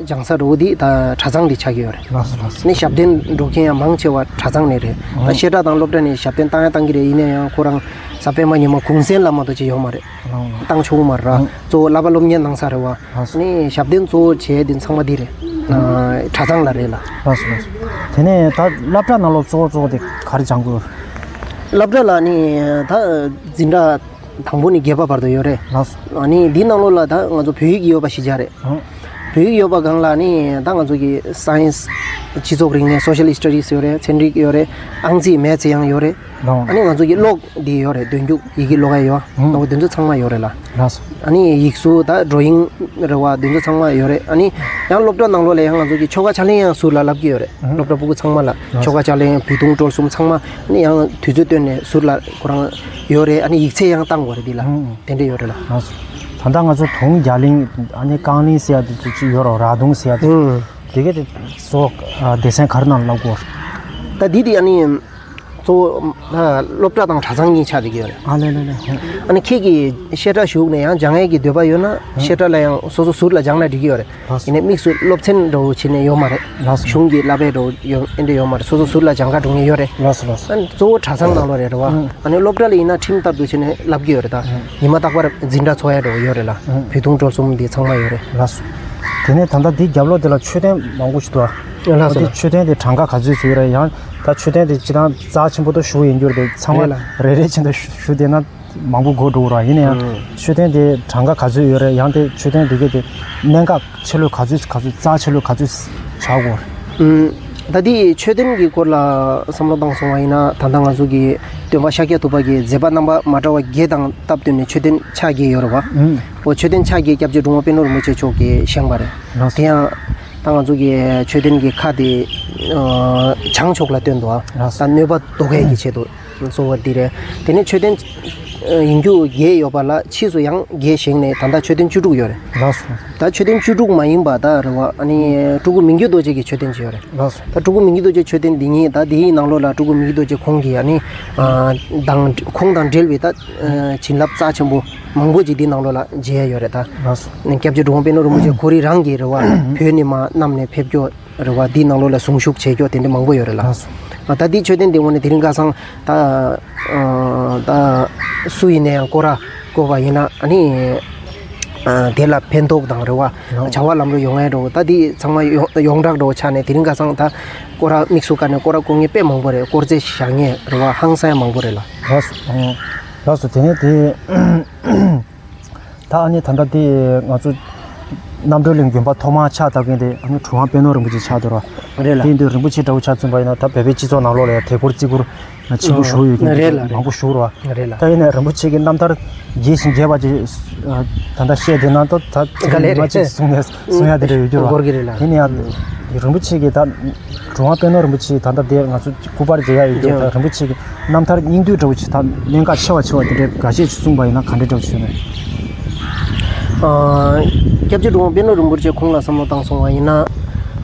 སྦྱང་ས་འགྲོ་འདི་ད་གྲྭ་ཚང་འདི་ཆགས་ཀྱི་ཡོད་རེད། ལགས་སོ་ལགས་སོ། ནི་ཞབས་བརྟན་འགྲོ་མཁན་ཡང་མང་ཆེ་བ་གྲྭ་ཚང་ནས་རེད། ད་བཤད་གྲྭ་དང་སློབ་གྲྭ་ནས་ཞབས་བརྟན་བཏང་ཡང་བཏང་གི་རེད། ཡིན་ན་ཡང་ཁོ་རང་གཟའ་སྤེན་པ་ཉི་མ་གུང་སེང་ལ་མ་གཏོགས་ཅི་ཡོད་མ་རེད། ལགས་སོ། བཏང་ཆོག་གི་མ་རེད། གཙོ་བོ་བསླབ་པ་སློབ་གཉེར་གནང་ས་རེད་བ། ལགས་སོ། ནི་ཞབས་བརྟན་གཙོ་བོ་བྱས་འདི་ཚང་མ་འདི་རེད། གྲྭ་ཚང་ལ་རེད་ལ། ལགས་སོ་ལགས་སོ། དེ་ནས་ད་སློབ་གྲྭ་ནང་ལོགས་གཙོ་བོ་གཙོ་བོ་དེ་ག་རེ་སྦྱང་དགོས། སློབ་གྲྭ་ལ་ནི་ད་འཛིན་གྲྭ། དང་པོ་ནས་བརྒྱད་པ་བར་དུ་ཡོད་རེད། ལགས་སོ། ཨ་ནི་འདི་ནང་ལོགས་ལ་ད་ང་ཚོ་བོད་ཡིག་ཡོད་པ་གཞི་རྒྱ་རེད། ཨང་། བོད་ཡིག་ཡོད་པ་སྒང་ལ་ནི་ད་ང་ཚོ་གི་སའེན་སི། སྤྱི་ཚོགས་རིག་གནས། Social Studies ཡོད་རེད། ཚན་རིག་ཡོད་རེད། ཨང་རྩིས་མེ་ཚི་ཡང་ཡོད་རེད། ལགས། ཨ་ནི་ང་ཚོ་གི་ཀློག་འདི་ཡོད་རེད། འདོན་རྒྱུག་ཡི་གེ་ཀློག་ཡ་ཡོད། ཨང་། ཨོ་དེ་ཚོ་ཚང་མ་ཡོད་རེད་ལ། ལགས་སོ། ཨ་ནི་ཡིག་གཟུགས་ད་ཌོ་ཡིང་རེད་བ། དེ་ཚོ་ཚང་མ་ཡོད་རེད། ཨ་ནི་ཡང་སློབ་གྲྭ་ནང་ལོགས་ལ་ཡང་ང་ཚོ་གི་ཆོ་ག་ཕྱག་ལེན་ཡང་ཟུར་ལ་བསླབ་ཀྱི་ཡོད་རེད། ཨང་། སློབ་གྲྭ་ཕྲུ་གུ་ཚང་མ་ལ་ཆོ་ག་ཕྱག་ལེན། འབུད་རྡུང་དཀྲོལ་གསུམ་ཚང་མ་ནི་ཡང་དུས་ཚོད་བཏོན་ནས་ཟུར་ལ་ཁོ་རང་ཡོད་རེད། ཨ་ནི་ཡིག་ཚད་ཡང་བཏང་དགོས་རེད་འདི་ལ། ཨང་། དེ་འདྲ་ཡོད་རེད་ལ། ལགས་སོ། ད་ལྟ་ང་ཚོ་དུང་རྒྱ་གླིང་། ཨ་ནི་རྐང་གླིང་ཟེར་ཡ་དེ་ཚོ་ཅིག་ཡོད་རེད། ར་དུང་ཟེར་ཡ་དེ། ཨང་། དེ་གས་དེ་ཚོ་ཨ་སྡེ་ཚན་ག་རེ་ནང་ལ་བསླབ་དགོས། ད་འདི་དེ་ཨ་ནི་གཙོ་བོ་ཨ་སློབ་གྲྭ་དང་གྲྭ་ཚང་གཉིས་ཆགས་བསྡད་ཀྱི་ཡོད་རེད། ཨ་ལེ་ལེ་ལེ། ཨ་ནི་ཁྱེད་ཀྱིས་བཤད་གྲྭ་ཞུགས་ནས་ཡང་སྦྱང་ཡས་ཀྱི་འདོད་པ་ཡོད་ན་བཤད་གྲྭ་ལ་ཡང་སོ་སོ་ཟུར་ལ་སྦྱང་ན་འགྲིག་གི་ཡོད་རེད། ལགས་སོ། ཡིན་ནའི་དམིགས་སུ་སློབ་ཚན་འདྲ་བོ་བྱས་ནས་ཡོད་མ་རེད། ལགས་སོ། གཞུང་གི་བསླབ་པའི་འདྲ་བོ་ཡོད་ཨེ་འདྲ་ཡོད་མ་རེད། སོ་སོ་ཟུར་ལ་སྦྱང་ག་འགྲོ་མཁན་ཡོད་རེད། ལགས་སོ་ལགས་སོ། ཨ་ནི་གཙོ་བོ་གྲྭ་ཚང་ནང་ལོགས་རེད་རེད་བ། ཨང་། ཨ་ནི་སློབ་གྲྭ་ལ་ཡིན་ན་ཁྲིམས་ལྟར་དུ་བྱས་ནས་བསླབ་ཀྱི་ཡོད་རེད་ད། ཨང་། ཉི་མ་རྟག་པར་འཛིན་གྲྭ་ཚོགས་ཡ་འདྲ་བོ་ཡོད་རེད་ལ། ཨང་། འབུད་རྡུང་དཀྲོལ་གསུམ་འདི་ཚང་མ་ཡོད་རེད། ལགས་སོ། དེ་ནས་ད་ལྟ་འདི་རྒྱབ་ལོགས་དེ་ལ་མཆོད་རྟེན་མང་པོ་ཞིག་འདུག་ཨ། ལགས་སོ། འདི་མཆོད་རྟེན་དེ་གྲངས་ཀ་ག་ཚོད་ཚོད་ཡོད་རེད། ཡང་ད་མཆོད་རྟེན་དེ་སྤྱིར་བཏང་རྩ་ཆེན་པོ་དུ་ཞུ་ཡིན་རྒྱུ་རེད། དེ་ཚང་མ་རེད་ལ། རེ་རེ་བཞིན་དུ་ཞུ་ཞུ་བསྡད་ན། མང་པོ་དགོས་འགྲོ་གི་རེད། ཡིན་ན་ཡང་ཨང་། མཆོད་རྟེན་དེ་གྲངས་ཀ་ག་ཚོད་ཡོད་རེད། ཡང་དེ་མཆོད་རྟེན་དེ་གའི་དེ་གནད་འགག་ཆེ་ལོས་ག་ཚོད་ག་ཚོད། རྩ་ཆེ་ལོས་ག་ཚོད་ཆགས་དགོས་རེད། ཨང་། ད་དེ་མཆོད་རྟེན་གྱི་སྐོར་ལ་བསམ་བློ་བཏང་སོང་བ་ཡིན་ན། ད་ལྟ་ང་ཚོ་གི་སྟོན་པ་ཤཱཀྱ་ཐུབ་པ་གི་མཛད་པ་རྣམ་པ་མ་འདྲ་བ་བརྒྱད་དང་སྟབས་བསྟུན་ནས་མཆོད་རྟེན་ཕྱག་བརྒྱད་ཡོད་རེད་བ། ཨང་། འོ་མཆོད་རྟེན་ཕྱག་བརྒྱད་སྐྱབས་རྗེ་འབྲི་གུང་པད་ནོར་རིན་པོ་ཆེ་མཆོག་གིས་བཞེངས་པ་རེད། ལགས་སོ། དེ་ཡང་ད་ང་ཚོ་གི་མཆོད་རྟེན་གྱི་ཁ་དེ་ཨ་བྱང་ཕྱོགས་ལ་བཏོན་འདུག་ཨ། ལགས་སོ། ད་གནོད་པ་ཟློག་མཁན་གྱི་ཆེད་དུ། གཙོ་བོ་འདི་རེད། དེ་ནས་མཆོད་རྟེན་ཡིན་རྒྱུ་བརྒྱད་ཡོད་པ་ལ་ཕྱིས་སུ་ཡང་བརྒྱད་བཞེངས་ནས་ད་ལྟ་མཆོད་རྟེན་བཅུ་དྲུག་ཡོད་རེད། ལགས་སོ། ད་མཆོད་རྟེན་བཅུ་དྲུག་མ་ཡིན་པ་ད་རེད་བ། ཨ་ནི་སྤྲུལ་སྐུ་མི་འགྱུར་རྡོ་རྗེ་གི་མཆོད་རྟེན་ཅིག་ཡོད་རེད། ལགས་སོ། ད་སྤྲུལ་སྐུ་མི་འགྱུར་རྡོ་རྗེ་མཆོད་རྟེན་འདི་ཉིད་ད་འདིའི་ནང་ལོགས་ལ་སྤྲུལ་སྐུ་མི་འགྱུར་རྡོ་རྗེ་ཁོང་གི་ཨ་ནི་ཨ་དང་ཁོང་དང་འབྲེལ་བའི་ད་ཨ་བྱིན་རླབས་རྩ་ཆེན་པོ་མང་པོ་ཅིག་འདིའི་ནང་ལོགས་ལ་མཇལ་ཡ་ཡོད་རེད་ད། ལགས་སོ། སྐྱབས་རྗེ་འབྲི་གུང་པད་ནོར་རིན་པོ་ཆེ་ཁོ་རང་རང་གི་རེད་བ། བོད་ནས་མར་བསྣམས་ནས་ཕེབས་སྐྱོད། རེད་བ། འདིའི་ནང་ལོགས་ལ་གཟུངས་གཞུག་བྱེད་སྐྱོ་དེ་འདྲ་མང་པོ་ཡོད་རེད་ལ། ལགས་སོ། ད་འདིའི་མཆོད་རྟེན་འདི་ངོས་ནས་དེ་རིང་ཁ་སང་ད་ཨ་ད་སུ་ཡིན་ན་ཡང་སྐོར་ར་བསྐོར་བ་ཡིན་ན་ཨ་ནི་ཨ་དེ་ལ་ཕན་ཐོགས་དང་རེད་བ། ལགས་སོ། བྱ་བ་ལམ་འགྲོ་ཡོང་ཡ་འགྲོ། ད་འདི་ཚང་མ་ཡོངས་ཡོངས་གྲགས་འགྲོ་ཆགས་ནས་དེ་རིང་ཁ་སང་ད་སྐོར་ར་དམིགས་སུ་བཀར་ནས་སྐོར་ར་བསྐོར་མཁན་དཔེ་མང་པོ་རེད། སྐོར་ར་བཞེངས་མཁན་རེད་བ། ཧང་སང་ཡ་མང་པོ་རེད་ལ། ལགས་སོ། ལགས་སོ། དེ་ནས་དེ། ད་ཨ་ནི་ད་ལྟ་དེ་ང་ཚོ་རྣམ་གྲོལ་གླིང་དགོན་པ་ཐོག་མར་ཕྱག་བཏབ་མཁན་དེ་ཨ་ནི་གྲུབ་དབང་པད་ནོར་རིན་པོ་ཆེ་ཕྱག་འདུག་ར། རེད་ལ། དེ་ཡིན་དུས་རིན་པོ་ཆེ་འདྲ་བོ་ཆ་མཚོན་པ་ཡིན་ན་ད་བོད་པའི་སྤྱི་ཚོགས་ནང་ལོགས་ལ་ཡང་དད་སྐུལ་བརྩི་བཀུར་ཆེན་པོ་ཞུ་ཡོད་མཁན་རེད་ལ། མང་པོ་ཞུ་ར། རེད་ལ། ད་ཡིན་ནའི་རིན་པོ་ཆེ་གི་རྣམ་ཐར་རྒྱས་ཤིང་རྒྱས་པ་ཅིག་ད་ལྟ་བཤད་བསྡད་ན་ད་ད་ག་ལེ་མ་ཅིག་གསུང་ཡ་གསུང་ཡ་དེ་འདྲ་ཡོད་རྒྱུ་ར། འགོར་གི་རེད་ལ། དེ་ནས་ཡང་རིན་པོ་ཆེ་གི་ད། གྲུབ་དབང་པད་ནོར་རིན་པོ་ཆེ་ད་ལྟ་དེ་ང་ཚོ་སྐུ་པར་མཇལ་ཡག་ཡོད་ཀྱང་། ད་རིན་པོ་ཆེ་གི་རྣམ་ཐར་སྙིང་བསྡུས་འདྲ་བོ་ཅིག་ད་གནད་འགག་ཆེ་བ་ཆེ་བ་དེ་འདྲའི་འགའ་ཤས་ཅིག་གསུངས་པ་ཡིན་ན་ག་འདྲ་འདྲ་བོ་ཞུས་ན། ཨ། སྐྱབས་རྗེ་གྲུབ་དབང་པད་ནོར་རིན་པོ་ཆེ་ཁོང་ལ་བསམ་བློ་བཏང་སོང་བ་ཡིན་ན།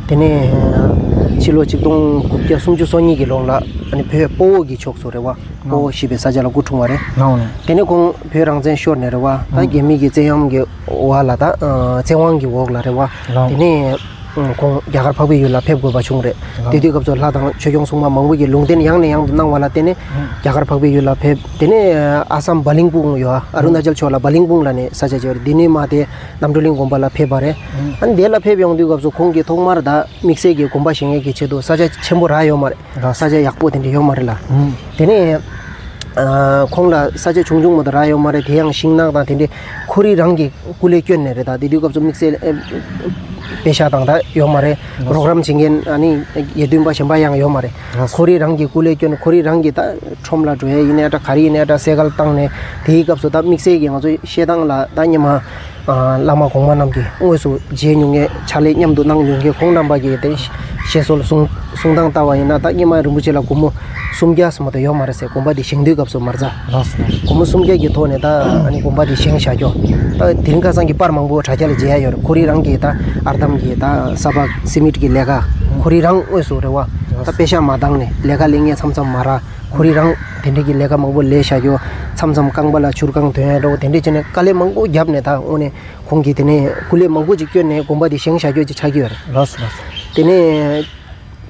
དེ་ནས་ ཕྱི་ལོ་ཆིག་སྟོང་དགུ་བརྒྱ་སུམ་ཅུ་སོ་གཉིས་ཀྱི་ལོ་ལ་ཨ་ནི་བོད་སྤོ་བོ་གི་ཕྱོགས་སུ་རེད་བ། སྤོ་བོ་ཞེས་པའི་ས་ཆ་ལ་སྐུ་འཁྲུངས་པ་རེད། ལའོ་ལའོ། དེ་ནས་ཁོང་བོད་རང་བཙན་ཤོར་ནས་རེད་བ། ད་ཨང་རྒྱ་མི་གི་བཙན་གཡེམ་གྱི་འོག་ལ་ད་ཨ་བཙན་དབང་གི་འོག་ལ་རེད་བ། ལའོ། དེ་ནས་ཨ་ཁོང་རྒྱ་གར་འཕགས་པའི་ཡུལ་ལ་ཕེབས་དགོས་པ་བྱུང་རེད། ལའོ། དེ་དུས་སྐབས་སུ་ལྷ་དང་ཆོས་སྐྱོང་སྲུང་མ་མང་པོ་གིས་ལུང་བསྟན་ཡང་ནས་ཡང་དུ་གནང་བ་ལ་བརྟེན་ནས་ཨང་རྒྱ་གར་འཕགས་པའི་ཡུལ་ལ་ཕེབས། དེ་ནས་ཨ་སམ་བ་ལིང་སྤུངས་ཡོད་ཨ། ཨ་རུ་ན་ཅལ་ཕྱོགས་ལ་བ་ལིང་སྤུངས་ལ་ནས་ས་ཆ་ཅིག་ཡོད་རེད། དེ་ནས་མ་དེ་རྣམ་གྲོལ་གླིང་དགོན་པ་ལ་ཕེབས་པ་རེད། ཨང་ཨ་ནི་དེ་ལ་ཕེབས་ཡོང་དུས་སྐབས་སུ་ཁོང་གིས་ཐོག་མར་ད་དམིགས་བསལ་གྱི་དགོན་པ་བཞེངས་ཡས་ཀྱི་ཆེད་དུ་ས་ཆ་ཆེན་པོ་རག་ཡོད་མ་རེད། ལགས། ས་ཆ་ཡག་པོ་དེ་འདྲ་ཡོད་མ་རེད་ལ། ཨང་། དེ་ནས་ཨ་ཁོང་ལ་ས་ཆ་ཆུང་ཆུང་མ་གཏོགས་རག་ཡོད་མ་རེད། དེ་ཡང་ཤིང་ནགས་དང་དེ་འདྲའི་ཁོ་རང་རང་གི་སྐུ་ལས་བསྐྱོན་ནས་རེད། ད་དེ་དུས་སྐབས་སུ་དམིགས་བསལ་ཨེ་པེ་ཤ་དང་ད་ཡོད་མ་རེད། ལགས། རོགས་རམ་བྱེད་མཁན་ཨ་ནི་དགེ་འདུན་པ་གཞན་པ་ཡང་ཡོད་མ་རེད། ལགས། ཁོ་རང་རང་གི་སྐུ་ལས་བསྐྱོན། ཁོ་རང་རང་གི་ད་ཁྲོམ་ལ་འགྲོ་ཡས་ཡིན་ནའི་འདྲ། ག་རེ་ཡིན་ནའི་འདྲ། སེ་གལ་བཏང་ནས་དེའི་སྐབས་སུ་ད་དམིགས་བསལ་གྱི་ང་ཚོའི་བཤད་སྟངས་ལ་ད་སྔོན་མ་ཨ་བླ་མ་གོང་མ་རྣམས་ཀྱིས་དངོས་སུ་མཇལ་མྱོང་མཁན། ཕྱག་ལས་མཉམ་དུ་གནང་མྱོང་མཁན་ཁོང་རྣམ་པ་གིས་དེ་བཤད་སྲོལ་གསུང་གསུང་སྟངས་ལྟ་བ་ཡིན་ན་ད་སྔོན་མ་རིན་པོ་ཆེ་ལ་སྒོར་མོ་སུམ་བརྒྱ་ཙམ་མ་གཏོགས་ཡོད་མ་རེད་ཟེར། དགོན་པ་འདི་བཞེངས་དུས་སྐབས་སུ་མ་རེད་ད། ལགས་སོ། སྒོར་མོ་སུམ་བརྒྱ་གི་ཐོག་ནས་ད་ཨ་ནི་དགོན་པ་འདི་བཞེངས་བཞག་རྒྱུ། ད་དེ་རིང་ཁ་སང་གི་པར་མང་པོ་དྲ་རྒྱ་ལ་མཇལ་ཡ་ཡོད་རེད། ཁོ་རང་རང་གི་ད་ཨར་འདམ་གྱི་ད་ས་ཕག་སི་མིད་ཀྱི་ལས་ཀ་ཁོ་རང་རང་དངོས་སུ་རེད་བ། ད་པེ་ཤ་མ་བཏང་ནས་ལས་ཀ་ལས་ངན་མཚམས་མཚམས་མ་རག་ཁོ་རང་རང་དེ་འདྲ་གི་ལས་ཀ་མང་པོ་ལས་བཞག་རྒྱུ། མཚམས་མཚམས་རྐང་པ་ལ་ཆུ་རྐང་ཐོན་ཡ་འདྲ་བོ་དེ་འདྲ་བྱས་ནས་དཀའ་ལས་མང་པོ་བརྒྱབ་ནས་ད་དངོས་གནས་ཁོང་གིས་དེ་ནས་སྐུ་ལས་མང་པོ་ཅིག་བསྐྱོན་ནས་དགོན་པ་འདི་བཞེངས་བཞག་རྒྱུ་ཅིག་ཆགས་ཀྱི་ཡོད་རེད། ལགས་སོ་ལགས་སོ། དེ་ནས་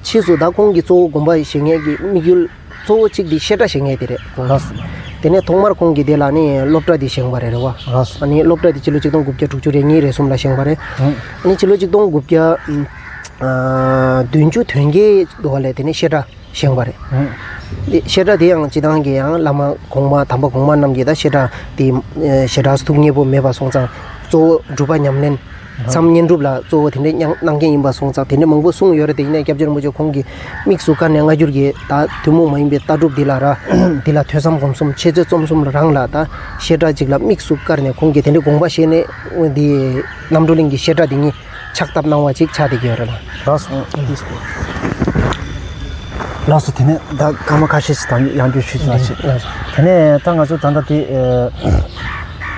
ཕྱིས་སུ་ད་ཁོང་གིས་གཙོ་བོ་དགོན་པ་བཞེངས་མཁན་གྱི་དམིགས་ཡུལ་གཙོ་བོ་གཅིག་འདི་བཤད་གྲྭ་བཞེངས་མཁན་དེ་རེད། ལགས་སོ། དེ་ནས་ཐོག་མར་ཁོང་གིས་དེ་ལ་ནི་སློབ་གྲྭ་འདི་བཞེངས་པ་རེད། རེད་བ། ལགས་སོ། ཨ་ནི་སློབ་གྲྭ་འདི་ཕྱི་ལོ་ཆིག་སྟོང་དགུ་བརྒྱ་དྲུག་ཅུ་རེ་གཉིས་རེ་གསུམ་ལ་བཞེངས་པ་རེད། ཨང་། ཨ་ནི་ཕྱི་ལོ་ཆིག་སྟོང་དགུ་བརྒྱ་ཨ་བདུན་ཅུ་དོན་བརྒྱད་ལོ་ལ་དེ་ནས་བཤད་གྲྭ་བཞེངས་པ་རེད། ཨང་། དེ་བཤད་གྲྭ་དེ་ཡང་སྤྱི་བཏང་གི་ཡང་བླ་མ་གོང་མ་དམ་པ་གོང་མ་རྣམས་ཀྱིས་ད་བཤད་གྲྭ་དེ་ཨ་ཞེ་དྲག་ཐུགས་མཉེས་པོ་མེད་པ་སོང་ཙང་གཙོ་བོ་སྒྲུབ་པ་ཉམས་ལེན། མཚམས་བསྙེན་སྒྲུབ་ལ་གཙོ་བོ་དེ་འདྲའི་གནང་གནང་མཁན་ཡིན་པ་སོང་ཙང་དེ་འདྲའི་མང་པོ་གསུངས་ཡོད་རེད། དེ་ཡིན་ནའི་སྐྱབས་རྗེ་རིན་པོ་ཆེ་ཁོང་གིས་དམིགས་སུ་བཀར་ནས་སྔ་འགྱུར་གྱི་ད་ཐུན་མོང་མ་ཡིན་པའི་ལྟ་གྲུབ་འདི་ལ་ར་འདི་ལ་ཐོས་བསམ་སྒོམ་གསུམ་འཆད་རྩོད་རྩོམ་གསུམ་རང་ལ་ད་བཤད་གྲྭ་ཅིག་ལ་དམིགས་སུ་བཀར་ནས་ཁོང་གིས་དེ་འདྲའི་དགོངས་པ་བཞེས་ནས་འོ་འདི་རྣམ་གྲོལ་གླིང་གི་བཤད་གྲྭ་འདི་ཉིད་ཕྱག་བཏབ་གནང་བ་ཅིག་ཆགས་བསྡད་ཀྱི་ཡོད་རེད་ལ། ལགས་སོ། ལགས་སོ། དེ་ནས་ད་སྐར་མ་ཁ་ཤས་ཤིག་དང་ཡང་བསྐྱར་ཞུས་ཅིག་ལ་ཞིག་ལགས་སོ། དེ་ནས་ད་ང་ཚོ་ད་ལྟ་དེ་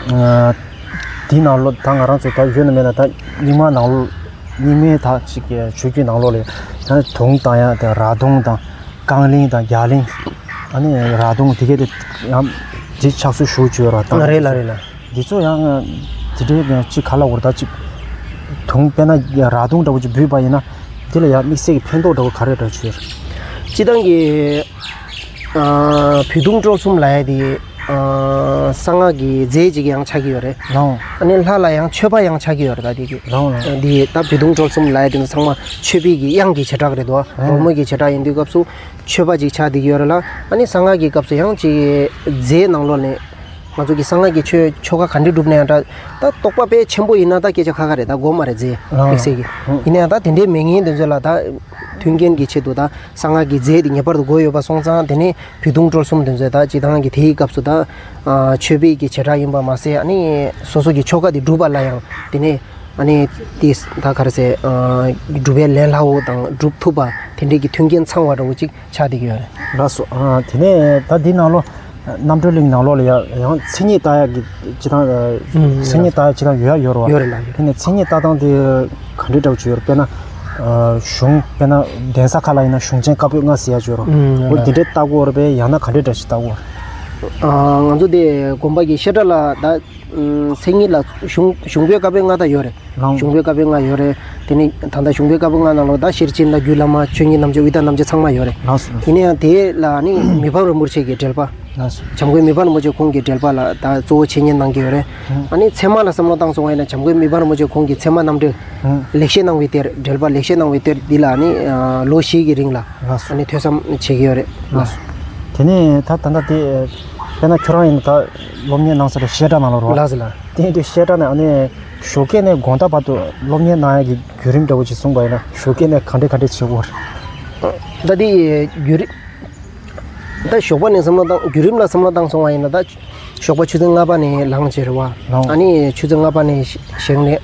ཨ། དེའི་ནང་ལོགས་ད་ང་རང་ཚོ་ད་ཡོད་ན་མེད་ན་ད་རྙིང་མ་ནང་ལོགས་རྙིང་མའི་ད་ཅིག་གི་ཆོས་བརྒྱུད་ནང་ལོགས་ལ་ད་དུང་བཏང་ཡ་དེ་ར་དུང་དང་རྐང་གླིང་དང་རྒྱ་གླིང་ཨ་ནི་ར་དུང་དེ་གས་དེ་ཡང་དེ་ཕྱག་སྲོལ་ཞུགས་བྱས་ཡོད་ར་ད། རེད་ལ་རེད་ལ། འདི་ཚོ་ཡང་དེ་འདྲའི་ཅིག་ག་ལ་འོར་ད་ཅིག་དུང་དཔེར་ན་ར་དུང་འདྲ་བོ་ཅིག་འབུད་པ་ཡིན་ན་དེ་ལ་ཡང་དམིགས་བསལ་གྱི་ཕན་ཐོགས་འདྲ་བོ་ག་རེ་འདྲ་བྱུང་ཡོད་རེད། སྤྱི་བཏང་གི་ཨ་བོད་དུང་སྒྲོལ་གསུམ་ལབ་ཡ་དེ་ཨ་གསང་སྔགས་ཀྱི་རྫས་ཅིག་ཡང་ཆགས་ཀྱི་ཡོད་རེད། ལའོ། ཨ་ནི་ལྷ་ལ་ཡང་མཆོད་པ་ཡང་ཆགས་ཀྱི་ཡོད་རེད། ད་དེ་གི་ལའོ་ལའོ། ཨ་འདི་ད་བོད་དུང་སྒྲོལ་གསུམ་ལབ་ཡ་དེ་ཚོ་ཚང་མ་མཆོད་པའི་གི་དབྱངས་ཀྱི་བྱེ་བྲག་རེད་དོ། ཨ་སྒྲོལ་མ་གི་བྱེ་བྲག་ཡིན་དུས་སྐབས་སུ་མཆོད་པ་ཅིག་ཆགས་བསྡད་ཀྱི་ཡོད་རེད་ལ། ཨ་ནི་གསང་སྔགས་ཀྱི་སྐབས་སུ་ཡང་ཅིག་རྫས་ནང་ལོགས་ནས་ང་ཚོ་གི་གསང་སྔགས་ཀྱི་ཆོས་ཆོ་ག་ག་འདྲ་སྒྲུབ་ན་ཡང་འདྲ། ད་རྟོགས་པ་དཔེ་ཆེན་པོ་ཡིན་ན་ད་སྐད་ཆ་ཁ་ཁ་རེད། ད་དགོས་མ་རེད་རྫས་ཨ་དམིགས་བསལ་གྱི། ཨ་ཡིན་ན་ཡང་ད་དེ་འདྲའི་མེད་མཁན་དེ་ཚོ་ལ་ད་མཐུན་རྐྱེན་གྱི་ཆེད་དུ་ད་གསང་སྔགས་ཀྱི་རྫས་དེ་ངེས་པར་དུ་དགོས་ཡོད་པ་སོང་ཙང་དེ་ནས་བོད་དུང་སྒྲོལ་གསུམ་དེ་ཚོས་ད་སྤྱི་བཏང་གི་དེའི་སྐབས་སུ་ད་ཨ་མཆོད་པའི་གི་བྱེ་བྲག་ཡིན་པ་མ་ཟད་ཨ་ནི་སོ་སོ་གི་ཆོ་ག་དེ་སྒྲུབ་པ་ལ་ཡང་དེ་ནས་ཨ་ནི་དེ་ད་ག་རེ་ཟེར་ཨ་སྒྲུབ་པའི་ལས་སླ་བོ་དང་སྒྲུབ་ཐུབ་པ་དེ་འདྲའི་གི་མཐུན་རྐྱེན་ཚང་བ་འདྲ་བོ་ཅིག་ཆགས་བསྡད་ཀྱི་ཡོད་རེད། ལགས་སོ། ཨ་དེ་ནས་ད་འདི་ནང་ལོ་རྣམ་གྲོལ་གླིང་ནང་ལོགས་ལ་ཡ་ཡང་མཚན་ཉིད་ལྟ་ཡག་གི་ཅི་དང་ཨ་མཚན་ཉིད་ལྟ་ཡག་ཅི་དང་ཡོད་ཡ་ཡོད་རེད་བ། ཡོད་རེད་ལ་ཡོད་རེད། དེ་ནས་མཚན་ཉིད་ལྟ་སྟངས་དེ་ག་འདྲའི་འདྲ་བོ་ཅིག་ཡོད་རེད། དཔེར་ན་ཨ་གཞུང་དཔེར་ན་གདན་ས་ཁག་ལ་ཡིན་ན་གཞུང་ཆེན་བཀའ་པོད་ལྔ་ཟེར་ཡ་ཅིག་ཡོད་རེད། ཨུམ་འོ་དེ་འདྲའི་ལྟ་དགོས་རེད་པས། ཡང་ན་ག་འདྲའི་འདྲ་ཞིག་ལྟ་དགོས་རེད། ཨ་ང་ཚོ་དེ་དགོན་པ་གི་བཤད་གྲྭ་ལ་ད་ཨུམ་མཚན་ཉིད་ལ་གཞུང་གཞུང་པོད་བཀའ་པོད་ལྔ་ད་ཡོད་རེད། ལའོ། གཞུང་པོད་བཀའ་པོད་ལྔ་ཡོད་རེད། དེ་ནི་ད་ལྟ་གཞུང་པོད་བཀའ་པོད་ལྔ་ནང་ལོགས་ད་ཤེར་ཕྱིན་དང་རྒྱུད་བླ་མ་ཆོས་ཉིད་རྣམ་འབྱེད་དབུས་མཐའ་རྣམ་འབྱེད་ཚང་མ་ཡོད་རེད། ལགས་སོ། ཡིན་ན་ཡང་དེ་ལ་ནི་མི་ཕམ་རིན་པོ་ཆེ་གི་འགྲེལ་པ། ལགས་སོ། བྱམས་མགོན་མི་ཕམ་རིན་པོ་ཆེ་ཁོང་གི་འགྲེལ་པ་ལ་ད་གཙོ་བོ་འཆད་ཉན་གནང་གི་ཡོད་རེད། ཨ་ནི་ཚད་མ་ལ་བསམ་བློ་བཏང་སོང་བ་ཡིན་ན་བྱམས་མགོན་མི་ཕམ་རིན་པོ་ཆེ་ཁོང་གི་ཚད་མ་རྣམ་འགྲེལ། ལེགས་བཤད་གནང་བའི་གཏེར། འགྲེལ་པ་ལེགས་བཤད་གནང་བའི་གཏེར་འདི་ལ་ནི་ལོ་བཞི་གི་རིང་ལ་ལགས་སོ། ཨ་ནི་ཐོས་བསམ་བྱེད་ཀྱི་ཡོད་རེད། ལགས་སོ། དེ་ནས་ད་ད་ལྟ་དེ་དཔེར་ན་ཁྱོད་རང་ཡིན་ན་ད་སློབ་གཉེར་གནང་ས་རེད། བཤད་གྲྭ་ནང་ལ་རོ། ལགས་སོ་ལགས། དེ་ཡིན་དུས་བཤད་གྲྭ་ནས་ཨ་ནི་ཞོགས་ཀས་ནས་དགོང་དག་བར་དུ་སློབ་གཉེར་གནང་ཡ་གི་བརྒྱུད་རིམ་འདྲ་བོ་ཅིག་གསུངས་པ་ཡིན་ན་ཞོགས་ཀས་ནས་ག་འདྲས་ག་འདྲས་བྱེད་དགོས་རེད། ད་དེ་བརྒྱུད་རིམ། ད་ཞོགས་པ་ནས་བསམ་བློ་བཏང་བརྒྱུད་རིམ་ལ་བསམ་བློ་བཏང་སོང་བ་ཡིན་ན་ད་ཞོགས་པ་ཆུ་ཚོད་ལྔ་པ་ནས་ལངས་བྱས་རེད་བ། ལའོ། ཨ་ནི་ཆུ་ཚོད་ལྔ་པ་ནས་བཞེངས་ནས་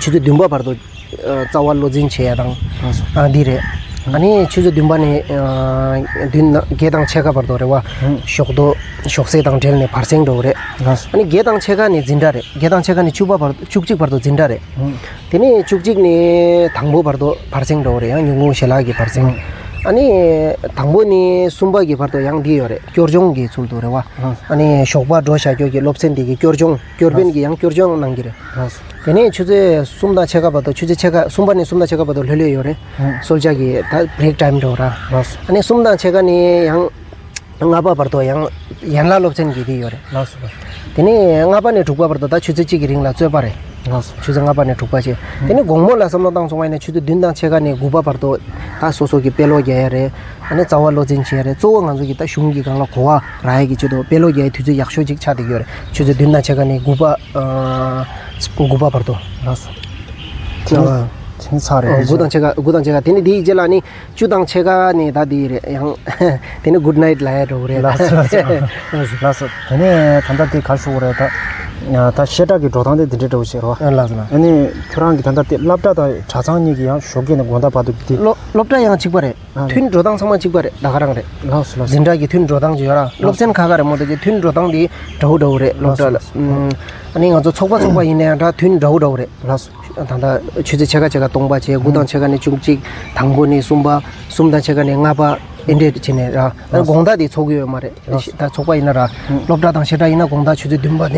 ཆུ་ཚོད་བདུན་པ་བར་དུ་རྩ་བ་བློ་འཛིན་བྱེད་ཡ་དང་། ལགས་སོ། ཨ་འདི་རེད། ཨ་ནི་ཆུ་ཚོད་བདུན་པ་ནས་ཨ་བདུན་ན་བརྒྱད་དང་ཕྱེད་ཀ་བར་དུ་རེད་བ། ཧུམ། ཞོགས་དོ་ཞོགས་ཟས་དང་འབྲེལ་ནས་བར་གསེང་འགྲོ་གི་རེད། ལགས་སོ། ཨ་ནི་བརྒྱད་དང་ཕྱེད་ཀ་ནས་འཛིན་གྲྭ་རེད། བརྒྱད་དང་ཕྱེད་ཀ་ནས་བཅུ་པ་བར་བཅུ་གཅིག་བར་དུ་འཛིན་གྲྭ་རེད། ཧུམ། དེ་ནས་བཅུ་གཅིག་ནས་དང་པོ་བར་དུ་བར་གསེང་འགྲོ་གི་རེད། ཡང་ཉིན་གུང་ཞལ་ལག་གི་བར་གསེང་། ཧུམ། ཨ་ནི་དང་པོ་ནས་གསུམ་པ་གི་བར་དུ་ཡང་འདི་ཡོད་རེད། སྐྱོར་སྦྱོང་གི་ཚུལ་དུ་རེད་བ། ཧུམ། ཨ་ནི་ཞོགས་པ་འགྲོ་བཞག་རྒྱུ་གི་སློབ་ཚན་འདི་གི་སྐྱོར་སྦྱོང་། སྐྱོར་དཔོན་གྱིས་ཡང་སྐྱོར་སྦྱོང་གནང་གི་རེད། ལགས་སོ། དེ་ནས་ཆུ་ཚོད་གསུམ་དང་ཕྱེད་ཀ་བར་དུ། ཆུ་ཚོད་ཕྱེད་ཀ་གསུམ་པ་ནས་གསུམ་དང་ཕྱེད་ཀ་བར་དུ་ལྷོད་ལྷོད་ཡོད་རེད། ཧུམ། གསོལ་ཇ་གི་ད་བྷི་རེག་ཊའིམ་འགྲོ་ར། ལགས་སོ། ཨ་ནི་གསུམ་དང་ཕྱེད་ཀ་ནས་ཡང་ལྔ་པ་བར་དུ་ཡང་ཡན་ལག་སློབ་ཚན་གྱི་དེ་ཡོད་རེད། ལགས་སོ། དེ་ནས་ལྔ་པ་ནས་དྲུག་པ་བར་དུ་ད་ཆུ་ཚོད་གཅིག་གི་རིང་ལ་རྩོད་པ་རེད། ལགས་སོ། ཆུ་ཚོད་ལྔ་པ་ནས་དྲུག་པ་བྱས། དེ་ནས་དགོང་མོ་ལ་བསམ་བློ་བཏང་སོང་བ་ཡིན་ན་ཆུ་ཚོད་བདུན་དང་ཕྱེད་ཀ་ནས་དགུ་པ་བར་དུ་ད་སོ་སོ་གི་དཔེ་ཀློག་རྒྱག་ཡ་རེད། ཨ་ནི་རྩ་བ་བློ་འཛིན་བྱེད་ཡ་རེད། གཙོ་བོ་ང་ཚོ་གི་ད་གཞུང་གི་སྒང་ལ་གོ་བ་རག་ཡ་གི་ཆེད་དུ་དཔེ་ཀློག་རྒྱག་ཡའི་དུས་ཚོད་ཡག་ཤོས་ཅིག་ཆགས་བསྡད་ཀྱི་ཡོད་རེད། ཆུ་ཚོད་བདུན་དང་ཕྱེད་ཀ་ནས་དགུ་པ། ཨ། དགུ་པ་བར་དུ། ལགས་སོ། དེ་ནི་ཨ། དེ་ནི་ཚར་རེད། ཨ། དགུ་དང་ཕྱེད་ཀ། དགུ་དང་ཕྱེད་ཀ། དེ་ནི་དེའི་རྗེས་ལ་ནི་བཅུ་དང་ཕྱེད་ཀ་ནས་ད་དེ་རེད། ཡང་དེ་ནི་good night་ལབ་ཡ་འགྲོ་གི་རེད། ལགས་སོ། ལགས་སོ། ལགས་སོ། དེ་ནས་ད་ལྟ་དེ་ག་ཞུ་གི་རེད་ད། ད་བཤད་གྲྭ་གི་འགྲོ་སྟངས་དེ་འདི་འདྲ་འདྲ་བོ་ཞིག་རེད་བ། ཨ། ལགས་སོ། ལགས་སོ། ཨ་ནི་ཁྱོད་རང་གི་ད་ལྟ་དེ་སློབ་གྲྭ་དང་གྲྭ་ཚང་གཉིས་ཀྱི་ཡང་ཞོགས་ཀས་ནས་དགོང་དག་བར་དུ་དེ། སློབ་སློབ་གྲྭ་ཡང་གཅིག་པ་རེད། ཨ། ཐོན་འགྲོ་སྟངས་ཚང་མ་གཅིག་པ་རེད། ད་ག་རང་རེད། ལགས་སོ། ལགས་སོ། འཛིན་གྲྭ་གི་ཐོན་འགྲོ་སྟངས་ཅིག་ཡོད་ར། སློབ་ཚན་ཁག་ཁག་རེད་མ་གཏོགས་ཀྱི་ཐོན་འགྲོ་སྟངས་དེ་འདྲ་བོ་འདྲ་བོ་རེད། སློབ་གྲྭ་ལ། ལགས་སོ། ཨ་ནི་ང་ཚོ་ཚོགས་པ་ཚོགས་པ་ཡིན་ན་ཡང་འདྲ། ཐོན་འདྲ་བོ་འདྲ་བོ་རེད། ལགས་སོ། ད་ལྟ་ཆུ་ཚོད་ཕྱེད་ཀ་ཕྱེད་ཀ་སྟོང་པ་བྱས། དགུ་དང་ཕྱེད་ཀ་ནས་བཅུ་གཅིག། དང་པོ་ནས་གསུམ་པ། གསུམ་དང་ཕྱེད་ཀ་ནས་ལྔ་པ། ཨེ་འདྲས་བྱས་ནས་ར། ཨ་ནི་དགོང་དག་དེ་ཚོགས་ཀྱི་ཡོད་མ་རེད། ལགས་སོ། ད་ཚོགས་པ་ཡིན་ན་ར། སློབ་གྲྭ་དང་བཤད་གྲྭ་ཡིན་ན་དགོང་དག་ཆུ་ཚོད་བདུན་པ་ནས་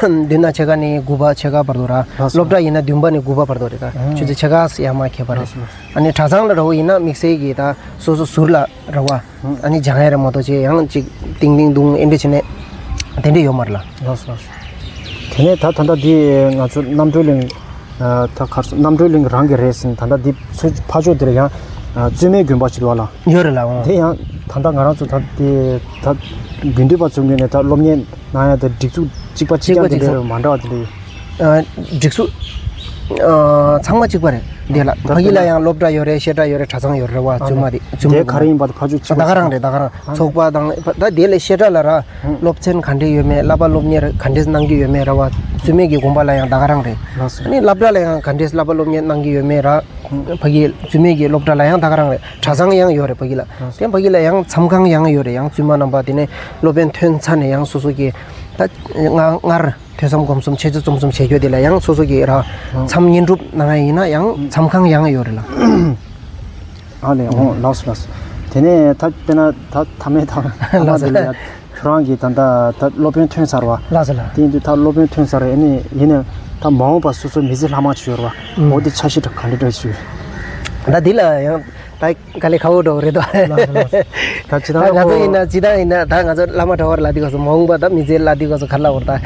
བདུན་དང་ཕྱེད་ཀ་ནས་དགུ་པ་ཕྱེད་ཀ་བར་དུ་ར། ལགས་སོ། སློབ་གྲྭ་ཡིན་ན་བདུན་པ་ནས་དགུ་པ་བར་དུ་རེད། ད་ཆུ་ཚོད་ཕྱེད་ཀ་ཡར་མར་ཁྱད་པར་རེད། ལགས་སོ། ཨ་ནི་གྲྭ་ཚང་ལ་འདྲ་བོ་ཡིན་ན་དམིགས་བསལ་གྱི་ད་སོ་སོ་ཟུར་ལ་ར་བ། ཨ་ནི་སྦྱང་ཡ་རེད་མ་གཏོགས་ཅིག་ཡང་ཅིག་ཏིང་ཏིང་ཏུང་ཨེ་འདྲ་བྱས་ནས་དེ་འདྲ་ཡོད་མ་རེད་ལ། ལགས་སོ། ལགས་སོ། དེ་ནས་ད་ད་ལྟ་འདི་ང་ཚོ་རྣམ་གྲོལ་གླིང་། ཨ། ད་གར་སོང་། རྣམ་གྲོལ་གླིང་རང་གི་རེད་ཟེར་ནས། ད་ལྟ་འདི་ཚུར་ཕར་ཕྱོགས་འདིར་ཡང་། ཨ། བཙུན་མའི་དགོན་པ་ཞིག་འདུག་བ་ལ། ཡོད་རེད་ལ། འོང་། དེ་ཡང་ད་ལྟ་ང་རང་ཚོ་ད་དེ་ད་དགེ་འདུན་པ་ཚོའི་ངོས་ནས་ད་སློབ་གཉེར་གནང་ཡ་དེ་སྒྲིག་འཛུགས་གཅིག་པ་གཅིག་རྐྱང་དེ་འདྲ་མ་འདྲ་བ་དེ་འདྲ་ཡོད། ཨ། སྒྲིག་འཛུགས། ཨ། ཚང་མ་གཅིག་པ་རེད། དེ་ལ་ད་ཕ་གི་ལ་ཡང་སློབ་གྲྭ་ཡོད་རེད། བཤད་གྲྭ་ཡོད་རེད། གྲྭ་ཚང་ཡོད་རེད་བ། ཨ། བཙུན་མ་དེ་བཙུན་མ་དེ་ག་རེ་ཡིན་པ་དེ་ཕར་ཕྱོགས་གཅིག་པ། ད་ག་རང་རེད། ད་ག་རང་། ཨ། ཚོགས་པ་དང་ད་དེ་ལས་བཤད་གྲྭ་ལ་ར། ཨ། སློབ་ཚན་ག་འདྲས་ཡོད་མེད། བསླབ་པ་སློབ་གཉེར་ག་འདྲས་གནང་གི་ཡོད་མེད་ར་བ། བཙུན་མའི་གི་དགོན་པ་ལ་ཡང་ད་ག་རང་རེད། ལགས་སོ། ཨ་ནི་སློབ་གྲྭ་ལ་ཡང་ག་འདྲས་བསླབ་པ་སློབ་གཉེར་གནང་གི་ཡོད་མེད་ར། ཨ། ཕ་གི་བཙུན་མའི་གི་སློབ་གྲྭ་ལ་ཡང་ད་ག་རང་རེད། གྲྭ་ཚང་ཡང་ཡོད་རེད་ཕ་གི་ལ། ལགས་སོ། དེ་ཕ་གི་ལ་ཡང་མཚམས་ཁང་ཡང་ཡོད་རེད། ཡང་བཙུན་མ་རྣམ་པ་དེ་ནས་སློབ་དཔོན་ཐོན་ཚར་ནས་ཡང་སོ་སོ་གི་ད་སྔ་སྔར་ཐོས་བསམ་སྒོམ་གསུམ་འཆད་རྩོད་རྩོམ་གསུམ་བྱེད་རྒྱུ་དེ་ལ་ཡང་སོ་སོ་གི་ར། ཨ། མཚམས་བསྙེན་སྒྲུབ་གནང་ཡ་ཡིན་ན་ཡང་མཚམས་ཁང་ཡང་ཡོད་རེད་ལ། ཨ་ལས། འོང་། ལགས་སོ། ལགས་སོ། དེ་ནས་ད་དཔེར་ན་ད་མཐའ་མའི་ཐ་མ་ལགས་སོ། དེ་ལ་ཡ་ཁྱོད་རང་གིས་ད་ལྟ་ད་སློབ་དཔོན་ཐོན་ཚར་བ། ལགས་སོ་ལགས། དེ་ཡིན་དུས་ད་སློབ་དཔོན་ཐོན་ཚར་རེད། ཨ་ནི་ཡིན་ནའང་ད་མ་འོངས་པ་སོ་སོ་མི་ཚེ་ལྷག་མ་ཅིག་ཡོད་རེད་བ། ཨུམ། འོ་དེ་འཆར་གཞི་ག་འདྲ་འདྲ་ཞིག་ཡོད། ད་འདི་ལ་ཡང་ད་དཀའ་ལས་ཁག་པོ་འདྲ་བོ་རེད་དོ། ལགས་སོ། ལགས་སོ། ད་ཇི་ལྟར་ད་ང་ཚོ་ཡིན་ན་ཇི་ལྟར་ཡིན་ན་ད་ང་ཚོ་བླ་མ་གྲྭ་པ་ལབ་དུས་སྐབས་སུ་མ་འོངས་པ་ད་མི་ཚེ་ལབ་དུས་སྐབས་སུ་ག་རེ་ལབ་དགོས་རེད།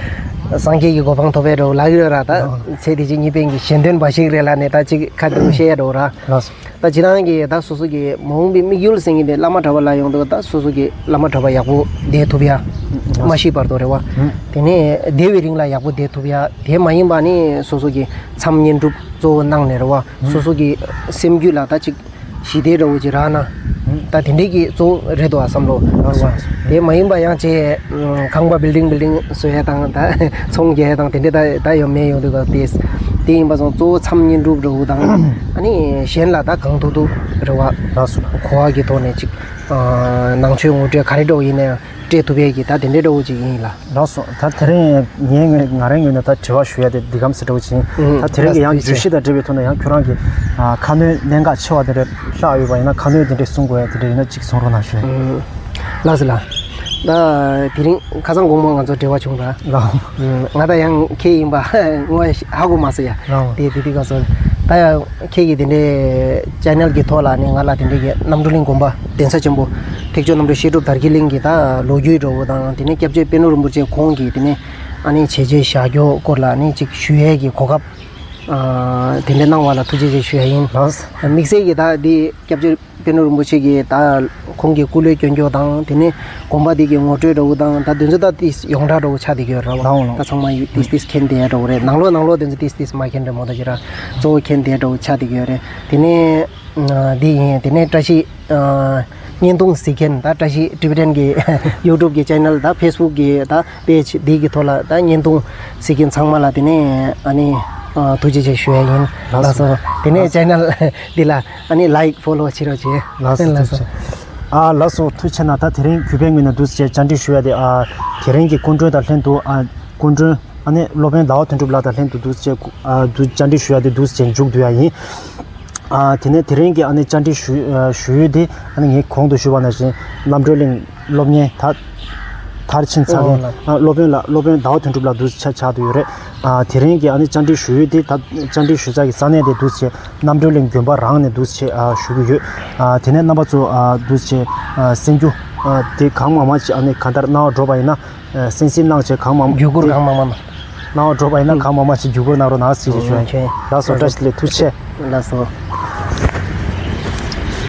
ད་སངས་རྒྱས་ཀྱི་གོ་འཕང་ཐོབ་པའི་འདྲ་བོ་ལབ་ཀྱི་ཡོད་ར། ད་ལགས། ཚེ་འདི་ཕྱི་གཉིས་ཕན་གྱི་གཞན་དོན་འབའ་ཞིག་རེད་ལབ་ནས་ད་ཅིག་ཁ་བདེ་པོ་བཤད་ཡ་འདྲ་བོ་ར། ལགས་སོ། ད་ཇི་ལྟར་གྱི་ད་སོ་སོ་གི་མ་འོངས་པའི་དམིགས་ཡུལ་ཟེར་མཁན་དེ་བླ་མ་གྲྭ་པ་ལ་ཡོང་དུས་ད་སོ་སོ་གི་བླ་མ་གྲྭ་པ་ཡག་པོ་བསྡད་ཐུབ་ཡ། ལགས། མ་ཤི་བར་དུ་རེད་བ། ཨུམ། དེ་ནས་བསྡད་པའི་རིང་ལ་ཡག་པོ་བསྡད་ཐུབ་ཡ། དེ་མ་ཡིན་པ་ནི་སོ་སོ་གི་མཚམས་བསྙེན་སྒྲུབ་གཙོ་བོ་གནང་ནས་རེད་བ། ཨུམ། སོ་སོ་གི་སེམས་རྒྱུད་ལ་ད་ཅིག་ཞི་བདེ་འདྲ་བོ་ཅིག་རག་ན། ཨུམ། ད་དེ་འདྲས་ཀྱི་གཙོ་བོ་རེད་འདུག་བསམ་བློ། ལགས་སོ། ལགས་སོ། དེ་མ་ཡིན་པ་ཡང་ཅིག་ཁང་པ་བིལ་ཌིང་བིལ་ཌིང་བཟོ་ཡ་དང་ད་ཚོང་རྒྱག་ཡ་དང་དེ་འདྲས་ད་ད་ཡོད་མེད་ཡོང་དུས་སྐབས་དེ། དེ་ཡིན་པ་སོང་གཙོ་བོ་མཚམས་བསྙེན་སྒྲུབ་འདྲ་བོ་དང་། ཨ་ནི་གཞན་ལ་ད་གང་ཐུབ་ཐུབ་རེད་བ། ལགས་སོ། གོ་བ་གི་ཐོག་ནས་ཅིག་ཨ་ནང་ཆོས་ངོ་སྤྲོད་ག་རེ་འདྲ་བོ་ཡིན་ན་ཡང་སྤྲད་ཐུབ་ཡས་ཀྱི་ད་དེ་འདྲའི་འདྲ་བོ་ཅིག་ཡིན་ལ། ལགས་སོ། ད་དེ་རིང་ངས་ང་རང་ངོས་ནས་ད་དྲི་བ་ཞུ་ཡ་དེ་འདི་གམ་ཟེར་འདྲ་བོ་ཅིག་ཡིན། ཨུམ། ད་དེ་རིང་གི་ཡང་བརྗོད་གཞི་དང་འབྲེལ་བའི་ཐོག་ནས་ཡང་ཁྱོད་རང་གི་ཨ་ཁ་སྣོན་གནད་འགག་ཆེ་བ་དེ་འདྲ་ལྷག་ཡོད་པ་ཡིན་ན། ཁ་སྣོན་དེ་འདྲ་གསུང་དགོས་ཡ་དེ་འདྲ་ཡིན་ན་ཅིག་གསུང་རོགས་གནང་ཞུ། ཨུམ། ལགས་སོ་ལགས། ད་དེ་རིང་ཁ་སང་དགོང་མོ་ང་ཚོ་འབྲེལ་བ་བྱུང་ར། ལགས། ཨུམ། ང་ད་ཡང་ཁྱེད་ཡིན་པ་ངོ་ཧ་གོ་མ་སོང་ཡ། ལགས། དེ་དེ་དུས་སྐབས་སུ་ད་ཡང་ཁྱེད་ཀྱིས་དེ་འདྲའི་ཅེ་ནལ་གྱི་ཐོག་ལ་ནི་ང་ལ་དེ་འདྲའི་གི་རྣམ་གྲོལ་གླིང་དགོན་པ་གདན་ས་ཆེན་པོ་ཐེག་མཆོག་རྣམ་གྲོལ་བཤད་སྒྲུབ་དར་རྒྱས་གླིང་གི་ད་ལོ་རྒྱུས་འདྲ་བོ་དང་། དེ་ནས་སྐྱབས་རྗེ་པད་ནོར་རིན་པོ་ཆེ་ཁོང་གིས་དེ་ནས་ཨ་ནི་བྱས་རྗེས་བཞག་རྒྱུ་སྐོར་ལ་ནི་ཅིག་ཞུ་ཡས་ཀྱི་གོ་སྐབས་ཨ་དེ་འདྲ་གནང་བ་ལ་ཐུགས་རྗེ་ཆེ་ཞུ་ཡ་ཡིན། ལགས། དམིགས་བསལ་གྱིས་ད་འདི་སྐྱབས་རྗེ་པད་ནོར་རིན་པོ་ཆེ་གིས་ད་ཁོང་གི་སྐུ་ལས་བསྐྱོན་རྒྱུ་དང་། དེ་ནས་དགོན་པ་འདི་གི་ངོ་སྤྲོད་འདྲ་བོ་དང་། ད་དེ་ཚོ་ད་ཏིས་ཡོངས་གྲགས་འདྲ་བོ་ཆགས་བསྡད་ཀྱི་ཡོད་རེད་བ། ལགས་འོང་། ལགས། ད་ཚང་མ་ཡིས་ཏིས་ཏིས་མཁྱེན་བསྡད་ཡ་འདྲ་བོ་རེད། ནང་ལོགས་ནང་ལོགས་དེ་ཚོ་ཏིས་ཏིས་མ་མཁྱེན་རེད་མོ། ད་ཅི་ར་གཙོ་བོ་མཁྱེན་བསྡད་ཡ་འདྲ་བོ་ཆགས་བསྡད་ཀྱི་ཡོད་རེད། དེ་ནས་ཨ་འདི་ཡིན། དེ་ནས་བཀྲ་ཤིས་ཨ་བརྙན་ཐུང་གཟིགས་མཁན། ད་བཀྲ་ཤིས་ཊི་བི་ཊེན་གི་ཡུ་ཊུབ་གི་ཅེ་ནལ་དང་ཕེ་སི་བུག་གི་ད་པེ་ཇི་འདི་གི་ཐོག་ལ་ད་བརྙན་ཐུང་གཟིགས་མཁན་ཚང་མ་ལ། དེ་ནས་ཨ་ནི་ ཨ་ཐུགས་རྗེ་ཆེ་ཞུ་ཡ་ཡིན། ལགས་སོ། དེ་ནས་ལགས་སོ། ཅེ་ནལ་འདི་ལ་ཨ་ནི་ལའིཀ་ཕོ་ལོ་བྱེད་རོགས་བྱེད། ལགས་སོ། ལགས་སོ། ཐུགས་རྗེ་ཆེ། ཨ་ལགས་སོ། ཐུགས་རྗེ་ཆེ་གནང་། ད་དེ་རིང་གུས་པའི་ངོས་ནས་འདུག་སེ་བཅར་འདྲི་ཞུ་ཡ་དེ། ཨ་དེ་རིང་གི་སྐུ་མགྲོན་དང་ལྷན་དུ། ཨ་སྐུ་མགྲོན་ཨ་ནི་སློབ་དཔོན་ཟླ་བ་དོན་གྲུབ་ལགས་དང་ལྷན་དུ་འདུག་སེ་བཅར། ཨ་འདུག་བཅར་འདྲི་ཞུ་ཡ་དེ་འདུག་སེ་མཇུག་བསྡུ་ཡ་ཡིན། ཨ་དེ་ནས་དེ་རིང་གི་ཨ་ནི་བཅར་འདྲི་ཞུ་ཨ་ཞུ་ཡུལ་དེ། ཨ་ནི་ངས་གོང་དུ་ཞུས་པ་ནང་བཞིན་རྣམ་གྲོལ་གླིང་སློབ་གཉེར་ད་མཐར་ཕྱིན་ཚར་མཁན། ཨོ་ལགས། ཨ་སློབ་དཔོན་ལགས། སློབ་དཔོན་ཟླ་བ་དོན་གྲུབ་ལགས་འདུག་ཆ་ཆགས་བསྡད་ཡོད་རེད། ཨ་དེ་རིང་གི་ཨ་ནི་བཅར་འདྲི་ཞུ་ཡུལ་དེ། ད་བཅར་འདྲི་ཞུ་ས་གི་ས་གནས་དེ་འདུག་སེ་རྣམ་གྲོལ་གླིང་དགོན་པ་རང་ནས་འདུག་སེ་ཨ་ཞུ་གི་ཡོད། ཨ་དེ་ནས་རྣམ་པ་ཚོ་ཨ་འདུག་སེ་ཨ་གསན་རྒྱུ་ཨ་དེ་གང་མང་མང་ཅིག་ཨ་ནི་གང་ལྟར་གནང་བ་འགྲོ་བ་ཡིན་ན། ཨ་གསན་གཟིགས་གནང་བྱས་གང་མང་བརྒྱུད་སྐུར་གང་མང་མང་གནང་བ་འགྲོ་བ་ཡིན་ན། གང་མང་མང་ཞིག་བརྒྱུད་སྐུར་གནང་རོགས་གནང་ཟེར་ཞུ་ཡ་ཡིན། ལགས་སོ། བཀྲ་ཤིས་བདེ་ལེགས། ཐུགས་རྗེ་ཆེ། ལགས་སོ།